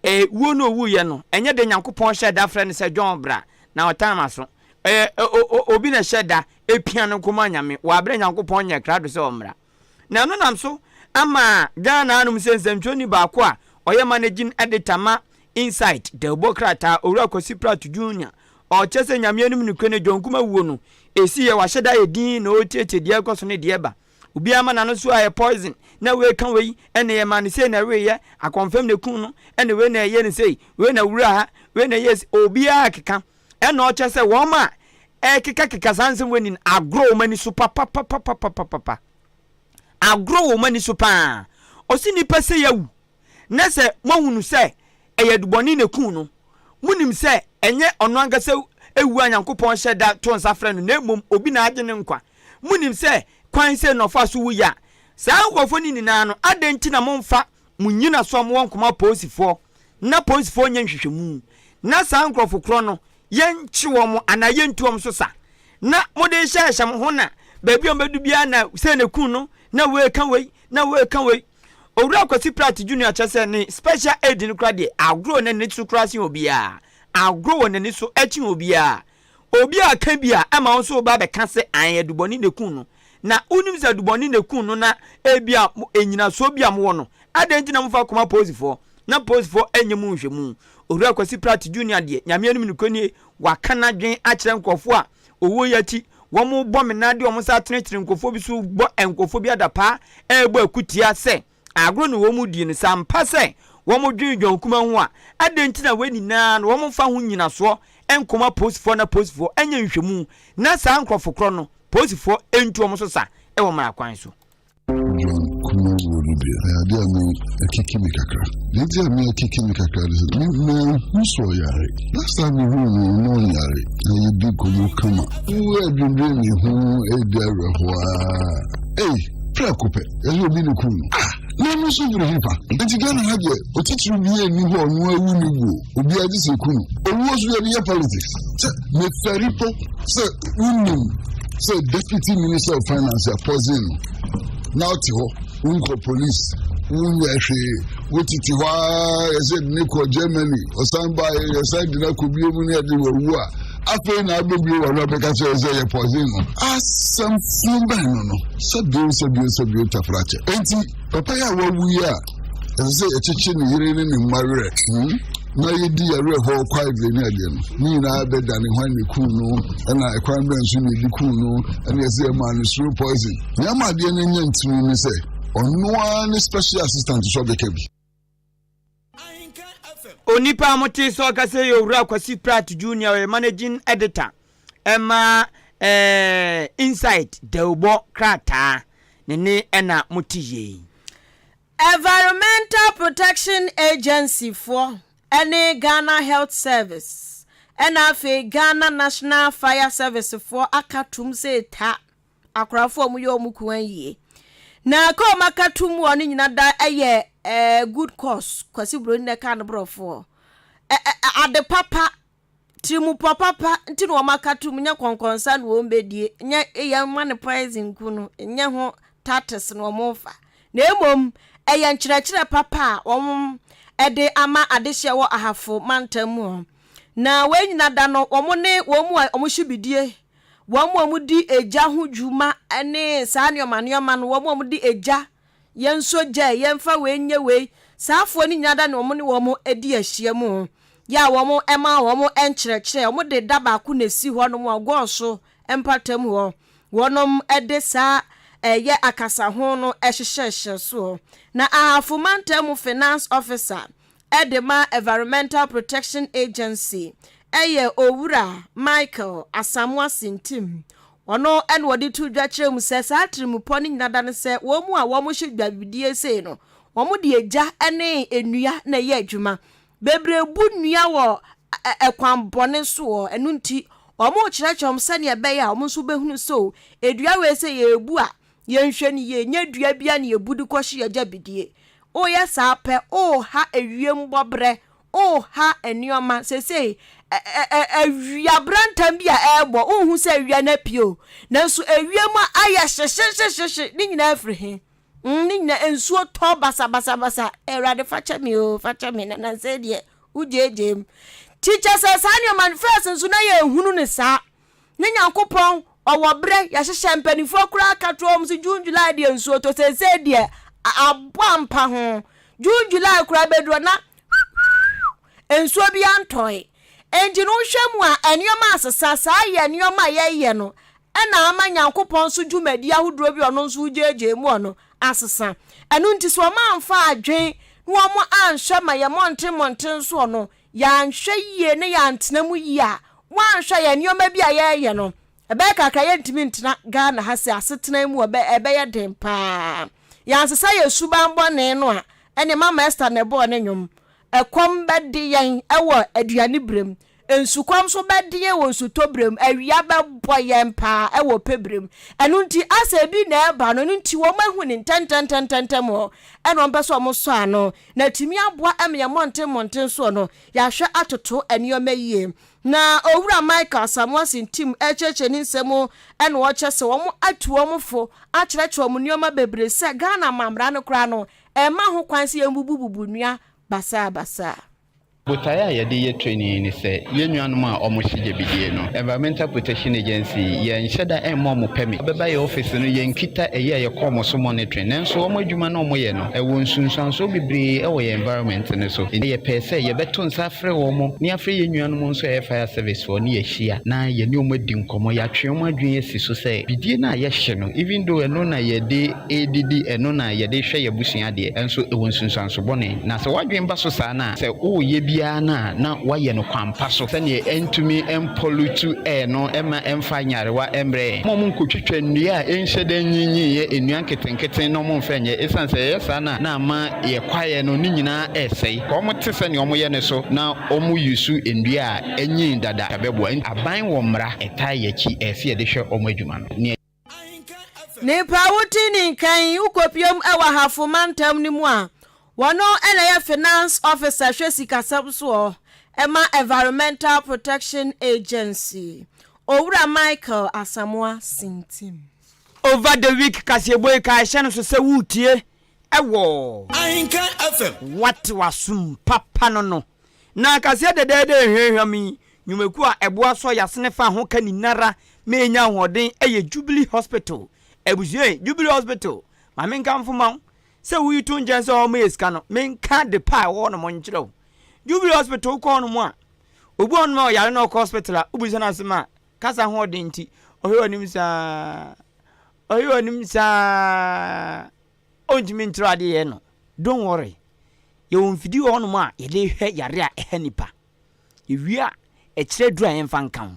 eh, wuo no ɔwuiɛ no, ɛnyɛ dɛ Nyankopɔn hyɛɛ da frɛ no sɛ John bra, na ɔtan m'aso. Ɛyɛ obi na ɛhyɛ da pia no kɔma Nyame wɔ aberɛ Nyankopɔn nyɛɛ krado sɛ ɔmmra. Na ɛno nam so ama Ghana anom sɛ nsɛmtwerɛni baako a ɔyɛ managing editor ma Insight dawubɔ krataa, Owura Kwasi Pratt Junior, Ɔkyerɛ sɛ Nyame anim nokorɛ no John Kumah wuo no ɛsi yɛ wahyɛ da ayɛ dinn na ɔretietie deɛ ɛrekɔ so ne deɛ ɛba. Obiara ma n'ano so ayɛ poison na wei ka wei ɛna yɛmaa no sei na ɛweeɛ, akɔmfɛm na ɛkum no, ɛna wei na ɛyɛ no sei, wei na wura ha, wei na ɛyɛ sei, obiara keka. Ɛna ɔkyerɛ sɛ wɔn a ɛrekekakeka saa nsɛm wei nyinaa, agorɔ wɔ wɔn ani so papapapapapapa. Agorɔ wɔ wɔn ani so paa. Ɔsi nipa sɛ yawu na sɛ moahunu sɛ ɛyɛ adubɔne na ekum no, monim sɛ ɛnyɛ ɔno ankasa ewu a Nyankopɔn hyɛ da to nsa frɛ no na mmom obi na agye ne nkwa. Monim sɛ kwan sei na ɔfaa so wuiɛ a, saa nkurɔfoɔ no nyinaa no, adɛn nti na momfa mo nnyinasoɔ a mowɔ nkɔma apolisifoɔ na polisifoɔ nyɛ nhwehwɛmu na saa nkurɔfo korɔ no yɛnkye wɔn anaa yɛntu wɔn so sa na mode hyɛhyɛ mo ho na baabi a wɔbɛdu biara na sɛ na kun no na wei ka wei na wei ka wei? Owura Kwasi Pratt Junior kyerɛ sɛ ne special aid no koraa deɛ agorɔ wɔ n'ani so koraa sen obiara. Agorɔ wɔ n'ani so kyen obiara. Obi a ka bi a ɛma wo nso woba abɛka sɛ ae adubɔne na ekum no. Na wonim sɛ adubɔne na ekum no na ebia nnyinasoɔ bi a mowɔ no, adɛn nti na momfa kɔma polisifoɔ na polisifoɔ nyɛ mu nhwɛmu? Owura Kwasi Pratt Junior deɛ, Nyame anim nokorɛ nie, waka n'adwene akyerɛ nkurɔfoɔ a owuo yi akyi wɔbɔ mena de wɔn nsa atenetene nkurɔfoɔ bi so bɔ nkurɔfoɔ bi adapaa ɛrebɔ akutia sɛ agorɔ na wɔn di no. Sɛ ampa sɛ wɔdwene John Kumah ho a, adɛn nti na wei nyinaa no wɔmfa ho nnyinasoɔ nkɔma apolisifoɔ na apolisifoɔ nyɛ nhwɛmu na saa nkurɔfo korɔ no polisifoɔ ntu wɔn so sa wɔ mmara kwan so. John Kumah wuo no deɛ, ɛyɛ adeɛ a me akiki me kakra. Deɛ nti a me akiki me kakra ne sɛ, me manhu sɛ ɔyare. Last time me huu no, na ɔnyare. Na yɛdi nkɔmmɔ kama. Wo adwendwen me ho ɛredi awerɛhoɔ ara. Ei, prɛko pɛ, yɛsɛ obi ne kum no. Ah! Na ɛno nso firi hefa? Nti Ghana ha deɛ, otitiriw biara nni hɔ a ɔno awu ne wuo. Obiara gye sɛ eku no. Owuo nso yɛde yɛ politics. Sɛ mefɛre po sɛ wonim sɛ deputy minister of finance a poison no na ɔte hɔ wonkɔ police wonyɛ hwee wotete hɔ ara yɛsɛ de ne kɔ Germany ɔsan baeɛ yɛsan de no akɔ bio mu ne yɛde wawu a afei na abɛbie wɔ no abɛka kyerɛ sɛ yɛ poison no asɛm funu bɛn no no sɛ bio sɛ bio sɛ bio tafrakyɛ enti papa yi a wawu yi a ɛsɛ sɛ yɛkyekye ne yere ne ne mma werɛ hmm? na yɛdi yɛwerɛ hɔ quietly ne adeɛ no ne nyinaa bɛdane hwan ne kuu no ɛna ɛkwan bɛn so ne yɛdi kuu no ɛna yɛsɛ yɛmaa no slow poison nea ama adeɛ no nya ntini ne sɛ ɔno ara ne special assistant so ɔbɛka bi. Onipa a mote sɛ ɔkasa yi yɛ Owura Kwasi Pratt Junior, ɔyɛ Managing Editor ɛma eh, Insight dawubɔ krataa. Ne ne ɛna mote yei. Environmental Protection Agency foɔ ne Ghana Health Service ɛna afei Ghana National Fire Service foɔ aka tom sɛ ta akorafoɔ a wɔyɛ wɔn kuan yie. Na ka wɔn aka tom wɔ no nyina da yɛ eh, good cause Kwasi Buroni na ɛka no borɔfoɔ. Ɛ, ɛ, ade papa Tirimupɔ papa nti na wɔn aka tom, nyɛ kɔnkɔnsa na wɔn bɛdie, nyɛ yɛn ma no poison nku no, nyɛ ho tactics na wɔn fa. Na mmom ɛyɛ nkyerɛkyerɛ papa a wɔn de ama adehyeɛ wɔ Ahafo mantam mu hɔ. Na wei nyina da no wɔn ne wɔn mu a wɔn hye bidie, wɔn mu a wɔn di egya ho dwuma ne saa nneɛma nneɛma no, wɔn a wɔn de egya Yɛnsɔ gya ɛ, yɛmfa wei nyɛ wei. Saa afoɔ no nyinaa da ne wɔn ne wɔn di ahyiam yɛ a wɔn ma wɔn nkyerɛkyerɛ. Wɔn de da baako na ɛsi hɔ nom wɔ Gɔɔso mpatam hɔ. Wɔnom de saa ɛyɛ akasaho no hyehyɛhyɛ soɔ. Na Ahafo mantam mu Finance Officer de ma Environmental Protection Agency yɛ Owura Michael Asamoah Sintim. Ɔno na ɔde to dwa kyerɛ mu sɛ saa atirimpɔ no nyina da ne sɛ wɔn mu a wɔhyɛ dwabidie sei no, wɔde egya ne nnua na ɛyɛ adwuma. Bebree bu nnua wɔ ɛkwan bɔne soɔ, ɛno nti wɔrekyerɛkyerɛ wɔn sɛdeɛ ɛbɛyɛ a wɔn nso bɛhunu sɛ o, dua wei sɛ yɛrebu a, yɛnhwɛ no yie, nyɛ dua biara na yɛbu de kɔhye yɛn gyabidie. Woyɛ saa pɛ, woreha ewiem bɔberɛ, woreha nneɛma. Seesei, awia brantam bi a ɛrebɔ, wonhu sɛ awia no apue o, nanso ewiem ayɛ hyehyehyehye, ne nyinaa firi he? Mm, ne nyinaa nsuo tɔ basabasabasa. Awurade fa kyɛ me o, fa kyɛ me, na nansa yi deɛ wogyeegyee mu. Nti kyɛ sɛ saa nneɛma no, first nso na yɛnhunu no saa. Ne Nyankopɔn ɔwɔ berɛ yɛahyehyɛ mpaninfoɔ koraa ka toɔ wɔn sɛ June July deɛ nsuo tɔ seesei deɛ abɔ ampa ho June July koraa bɛduru na nsuo bi antɔe enti no wohwɛ mu a nneɛma asesa saa yɛ nneɛma a yɛyɛ no ɛna ama Nyankopɔn nso dwumadi ahodoɔ bi ɔno nso wogyegye mu ɔno asesa ɛno nti sɛ wɔn amfa adwen na wɔn anhwɛ ma yɛ mmɔnten mmɔnten soɔ no Yɛanhwɛ yie na yɛantena mu yie a, Woanhwɛ yɛn nneɛma bi a yɛreyɛ no, ɛbɛyɛ kakra yɛntumi ntena Ghana ha sɛ asetena mu ɛbɛ ɛbɛyɛ den paa. Yɛansesa yɛn suban bɔne no a, ɛne Mama Esther na ɛbɔɔ ne nnwom. Ɛkɔm bɛde yɛn wɔ aduane berɛ mu. Nsukɔm nso bɛde yɛn wɔ nsutɔ berɛ mu. Awia bɛbɔ yɛn paa wɔ pɛ berɛ mu. Ɛno nti, asɛ ebi na ɛreba no, ɛno nti wɔahu no ntɛntɛntɛntɛntɛm hɔ, ɛna wɔpɛ sɛ wɔsɔ ano. Na atumi aboa ma yɛn mmɔnten mmɔnten soɔ no, yɛahwɛ atoto nneɛma yie. Na Owura Michael Asamoah Sintim rekyerɛkyerɛ ne nsɛm mu na ɔkyerɛ sɛ wɔn atu wɔn fo akyerɛkyerɛ wɔn nneɛma bebree sɛ Ghana amammara no koraa no, ɛmma ho kwan sɛ yɛmbubububu nnua basaabasaa. Botaeɛ a yɛde yɛ training yi ne sɛ yɛn nuanom a wɔhyɛ gyabidie no, Environmental Protection Agency, yɛnhyɛ da mma wɔn permit. Wɔbɛba yɛn office no, yɛnkita ɛyi a yɛkɔ wɔn so monitoring. Nanso wɔn adwuma no a wɔyɛ no, ɛwɔ nsunsuansoɔ bebree wɔ yɛn environment no so. Enti yɛpɛɛ sɛ yɛbɛto nsa afrɛ wɔn na yɛafrɛ yɛn nuanom nso a ɛyɛ fire service foɔ na yɛahyia na yɛne wɔn adi nkɔmmɔ, yɛatwe wɔn adwene asi so sɛ bidie no a yɛhye no, even though ɛno na yɛde redidi, ɛno na yɛde hwɛ yɛn abusua deɛ, nso ɛwɔ nsunsuanso bɔne. Na sɛ w'adwene ba so saa no a, sɛ woreyɛ biara no a, na woayɛ no kwan pa so sɛdeɛ ɛntumi mpollute air no mma ɛmfa nyarewa mmrɛ yɛn. Mma wɔnkɔtwitwa nnua a ɛnhyɛ da nnyinyiiɛ, nnua nketenkete na wɔmfa nyɛ, ɛsiane sɛ yɛyɛ saa no a, na ama yɛn kwaeɛ no ne nyinaa resɛe. Ka wɔte sɛdeɛ wɔyɛ no so na wɔn use nnua a anyin dada bɛboa. Aban wɔ mmara ɛtaa yɛn akyi, ɛsɛ yɛde hwɛ wɔn adwuma no. Nea. Nipa a wote ne nka yi, wokɔpiam wɔ Ahafo mantam no mu a, wɔno na ɛyɛ Finance Officer hwɛ sikasɛm soɔ ma Environmental Protection Agency, Owura Michael Asamoah Sintim. Over the week kaseɛbɔ yi kae hyɛ no so sɛ woretie wɔ. Ahenkan FM. Woate w'asom papa no no. Na kaseɛ dɛdɛɛdɛ ehwamhwam yi, nnwumakuo a ɛboa sɔ yasene fa ho ka nyinara ma yɛnya ahoɔden yɛ Jubilee Hospital. Abusua yi, Jubilee Hospital, ma menkamfo ma wo sɛ woyi to nkyɛn sɛ wɔma yɛ sika no, menka ade pa a ɛwɔ hɔnom nkyerɛ wo. Jubilee Hospital wokɔ hɔnom a, obi wɔ hɔnom a ɔyare na ɔkɔ hospital a, wobisa no asɛm a, kasa hoɔden nti, ɔhwɛ w'anim saa, ɔhwɛ w'anim saa, ɔntumi nkyerɛ adeɛ yɛ no. Don't worry. Yɛwɔ mfidie wɔ hɔnom a yɛde hwɛ yare a ɛha nipa. Yɛwie a, ɛkyerɛ aduro a yɛmfa nka ho.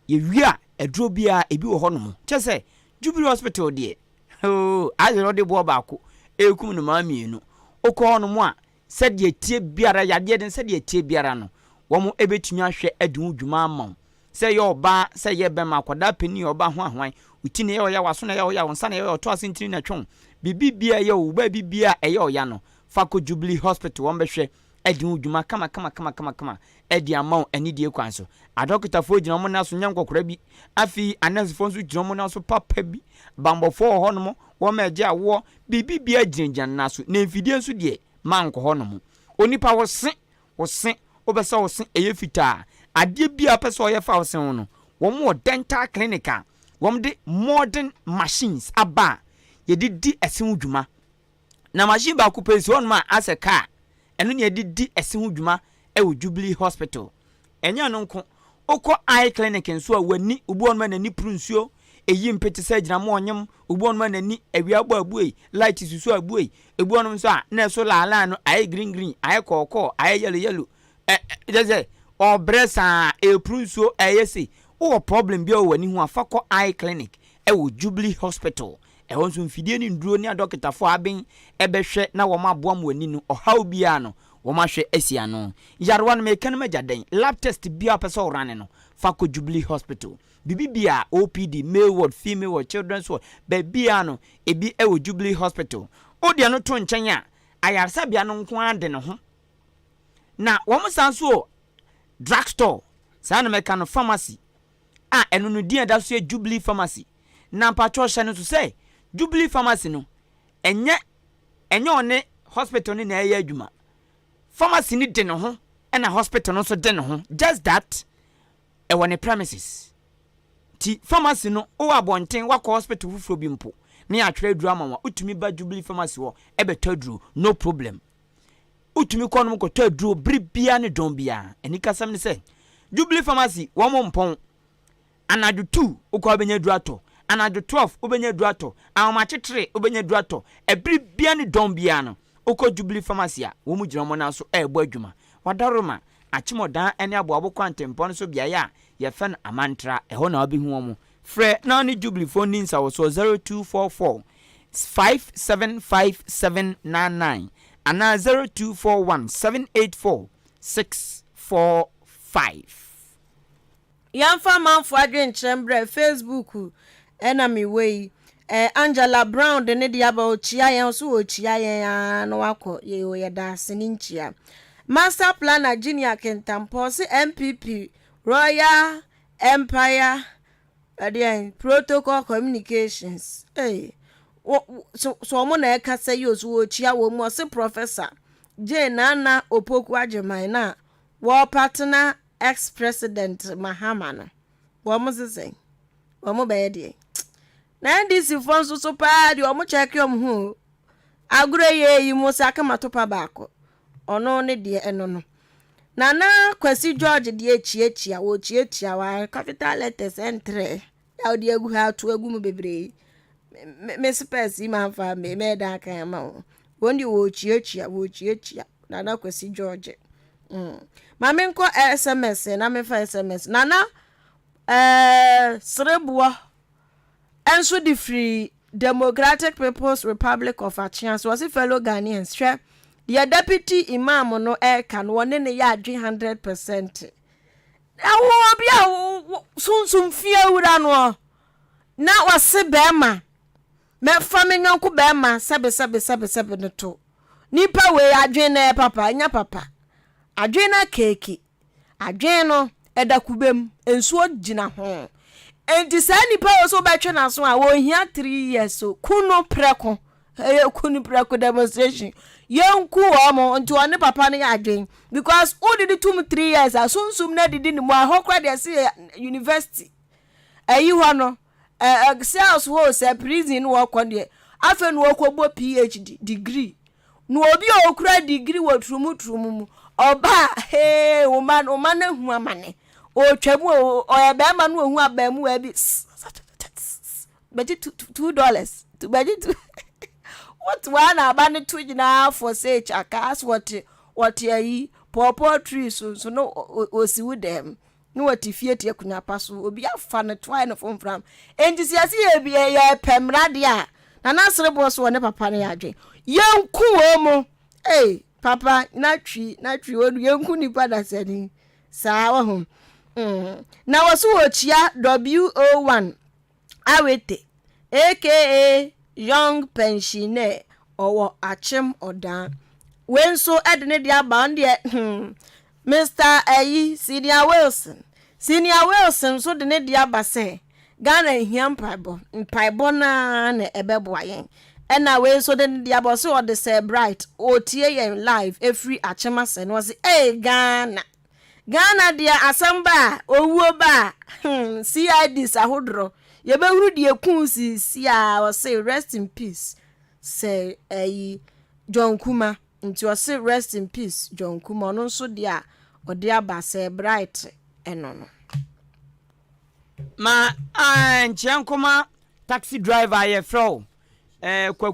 Yɛwie a, aduro biara ebi wɔ hɔnom. Kyerɛ sɛ, Jubilee Hospital deɛ, hoo, ayɛ sɛ ɔde boɔ baako ɛrekum nnomaa mmienu. Wokɔ hɔnom a, sɛdeɛ ɛteɛ biara, yadeɛ no sɛdeɛ ɛteɛ biara no, wɔbɛtumi ahwɛ adi ho dwuma ama wo. Sɛ ɛyɛ ɔbaa, sɛ ɛyɛ bɛma, akwadaa panin, ɔba ho ahwan, wo ti na ɛyɛ ɔya, w'aso na ɛyɛ ɔya, wo nsa na ɛyɛ ɔya, ɔtɔ ase ntini na ɛtwe wo, biribi biara ɛyɛ wo, wo baabi biara a ɛyɛ ɔya no, fa kɔ Jubilee Hospital, wɔbɛhwɛ adi ho dwuma kama kama kama kama kama de ama wo anidie kwan so. Adɔkotafoɔ gyina wɔn nan so nyɛ nkɔkora bi, afei anɛɛsefoɔ nso gyina wɔn nan so papa bi, bammɔfoɔ wɔ hɔnom, wɔn a ɛgye awoɔ, biribi biara gyinagyina ne nan so, na mfidie nso deɛ, mankɔ hɔnom. Onipa wo se, wo se, wopɛ sɛ wo se ɛyɛ fitaa, adeɛ biara wopɛ sɛ ɔyɛ fa wo se ho no, wɔn wɔ dental clinic a wɔde modern machines aba a yɛde di ɛse ho dwuma. Na machine baako pɛ si hɔnom a asɛ kaa, ɛno na yɛde di ɛse ho dwuma wɔ Jubilee Hospital. Ɛnyɛ ɛno nko, wokɔ eye clinic nso a w'ani, obi wɔ hɔnom a n'ani puru nsuo, ɛyi mpe te sɛ agyinamoa ɔnyem, obi wɔ hɔnom a n'ani awia bɔ abue, light susu abue, ebi wɔ hɔnom nso a na ɛso laalaa no ayɛ green green, ayɛ kɔɔkɔɔ, ayɛ yellow yellow, ɛ ɛ kyerɛ sɛ ɔbrɛ saa, ɛpuru nsuo, ɛyɛ sei. Wowɔ problem biara wɔ w'ani ho a, fa kɔ eye clinic wɔ Jubilee Hospital. Ɛhɔ nso mfidie ne nnuro ne adɔkotafoɔ a aben bɛhwɛ na wɔaboa mo ani no, ɔhaw biara no, wɔahwɛ asi ano. Nyarewa no, meka no m'agya dɛn? Lab test biara a wopɛ sɛ wo run no, fa kɔ Jubilee Hospital. Biribi biara, OPD, male ward, female ward, children's ward, baabiara no, ebi wɔ Jubilee Hospital. Wo deɛ no to nkyɛn a, ayaresabea no nko ara de ne ho. Na wɔsan nso wɔ drug store, saa na mɛka no, pharmacy, a ɛno no din a ɛda so yɛ Jubilee Pharmacy. Na mpakyɛw hyɛ no nso sɛ Jubilee Pharmacy no, ɛnyɛ ɛnyɛ ɔne hospital no na ɛyɛ adwuma. Pharmacy no de ne ho ɛna hospital no nso de ne ho, just that ɛwɔ ne premises. Nti pharmacy no wowɔ abɔnten wakɔ hospital foforɔ bi mpo na yɛatwerɛ aduro ama wo a, wotumi ba Jubilee Pharmacy hɔ ɛbɛtɔ aduro, no problem. Wotumi kɔ nom kɔtɔ aduro bere biara ne dɔn biara. Anikasɛm ne sɛ Jubilee Pharmacy wɔn mpɔn. Anadwo 2 wokɔ a wobɛnya aduro atɔ, anadwo 12 wobɛnya aduro atɔ, ahomakye 3 wobɛnya aduro atɔ. Ɛbere biara ne dɔn biara no wokɔ Jubilee Pharmacy a wɔn gyina wɔn nan so ɛrebɔ adwuma. Wadaroma, Akyemɔdan ne Aboabo Kwantempɔn no so beaeɛ a Yɛfɛ no Amantra, ɛhɔ na wobɛhu wɔn. Frɛ na wo ne Jubileefoɔ nni nsawɔsoɔ 0244 575799 anaa 0241 784 645. Yɛmfa amanfoɔ adwenkyerɛ mbrɛ Facebook na mewɔ yi eh, Angela Brown de ne deɛ aba ɔkyia yɛn ɔso ɔkyia yɛn aa na wakɔ yɛo yɛda ase ne nkyia. Master Planner Junior Kintampɔ ɔse NPP Royal Empire ɛdeɛn Protocol Communications ei wo so so ɔmo na ɛkasa yi o so ɔkyia wɔn mu ɔse Professor Jane Nana Opoku Agyemang na wɔɔpatena Ex president Mahama no wɔn se sɛn? Wɔn bɛyɛ deɛn? Na NDC foɔ nso so paa deɛ wɔn kyɛke wɔn ho o. Agorɔ yɛ yi mo sɛ akama topa baako. Ɔno ne deɛ ɛno no. Nana Kwasi George deɛ kyiakyia wɔkyiakyia wa capital letters ɛntrɛ. A wode agu ha ato agu mu bebree. Me me spɛs yi ma nfa me mɛyɛ dan akan ama wo. Wɔn deɛ wɔrekyiakyia wɔrekyiakyia Nana Kwasi George. Mm. Ma menkɔ SMS na mefa SMS. Nana ɛɛ eh, Sereboɔ nso de firi Democratic People's Republic of Akyea so ɔse fellow Ghanaians hwɛ deɛ deputy imam no ɛreka no wɔne ne yɛ adwe 100%. Na wo obi a wo sunsum fi awura noɔ na ɔse bɛɛma mɛfa me nyɔnko bɛɛma sɛbe sɛbe sɛbe sɛbe no to nipa wei adwen no ɛyɛ papa ɛnyɛ papa adwen no akeeki adwen no ɛda kube mu nsuo gyina ho enti saa nipa wei so wobɛtwe n'aso a wɔhia 3 years so ku no prɛko Ɛyɛ ku no prɛko demonstration. Yɛnku wɔn nti ɔne papa no yɛ adwen because wodidi tum 3 years a sunsum no adidi ne mu a ɛhɔ koraa deɛ ɛse yɛ university ɛyi hɔ no ɛ cells hɔ sɛ prison no wɔkɔ deɛ afei na wɔkɔbɔ PhD degree na obi a okura degree wɔ turumu turumu mu ɔba a hee wo ma wo ma no ahu amane ɔtwa mu ɔyɛ bɛrima no ɔhu abaamuwa bi Bɛgye $2 bɛgye two Wote hɔ a na aba no to nyinaa for sale kyaka so wɔte wɔte ayi pawpaw tree so nso no wɔsi wo dɛm na wɔte fie te akonnwa pa so obi afa no to ayɛ no fomfram enti sɛ yɛse yɛ yɛpɛ mmara deɛ a Nana Sereboɔ so wɔ ne papa no yɛ adwen yɛnku wɔn mo ei papa na twi na twi wɔn yɛnku nipa dasani saa wahu mm. Na wɔso wɔkyia WO1 Awete aka Young Pensionnaire ɔwɔ Akyem Ɔdaa. Wei nso de ne deɛ aba ɔno deɛ hmm Mister ayi Senior Wilson Senior Wilson nso de ne deɛ aba sɛ Ghana hia mpaebɔ mpaebɔ no ara na ɛbɛboa yɛn. Ɛna wei nso de ne deɛ aba ɔse ɔde Sir Bright ɔretie yɛn live ɛfiri Akyem Asɛ na ɔse ei Ghana Ghana deɛ asɛm ba a, owuo ba a, hmm, CIDs ahodorɔ, yɛbɛhunu deɛ ɛkuu seesie a, ɔse rest in peace sɛ ɛyi John Kuma, nti ɔse rest in peace John Kuma, ɔno nso deɛ a ɔde aba sɛ Bright ɛno no. Ma nkyea nkɔma taxi driver a yɛfrɛ wo eh, Kwaku.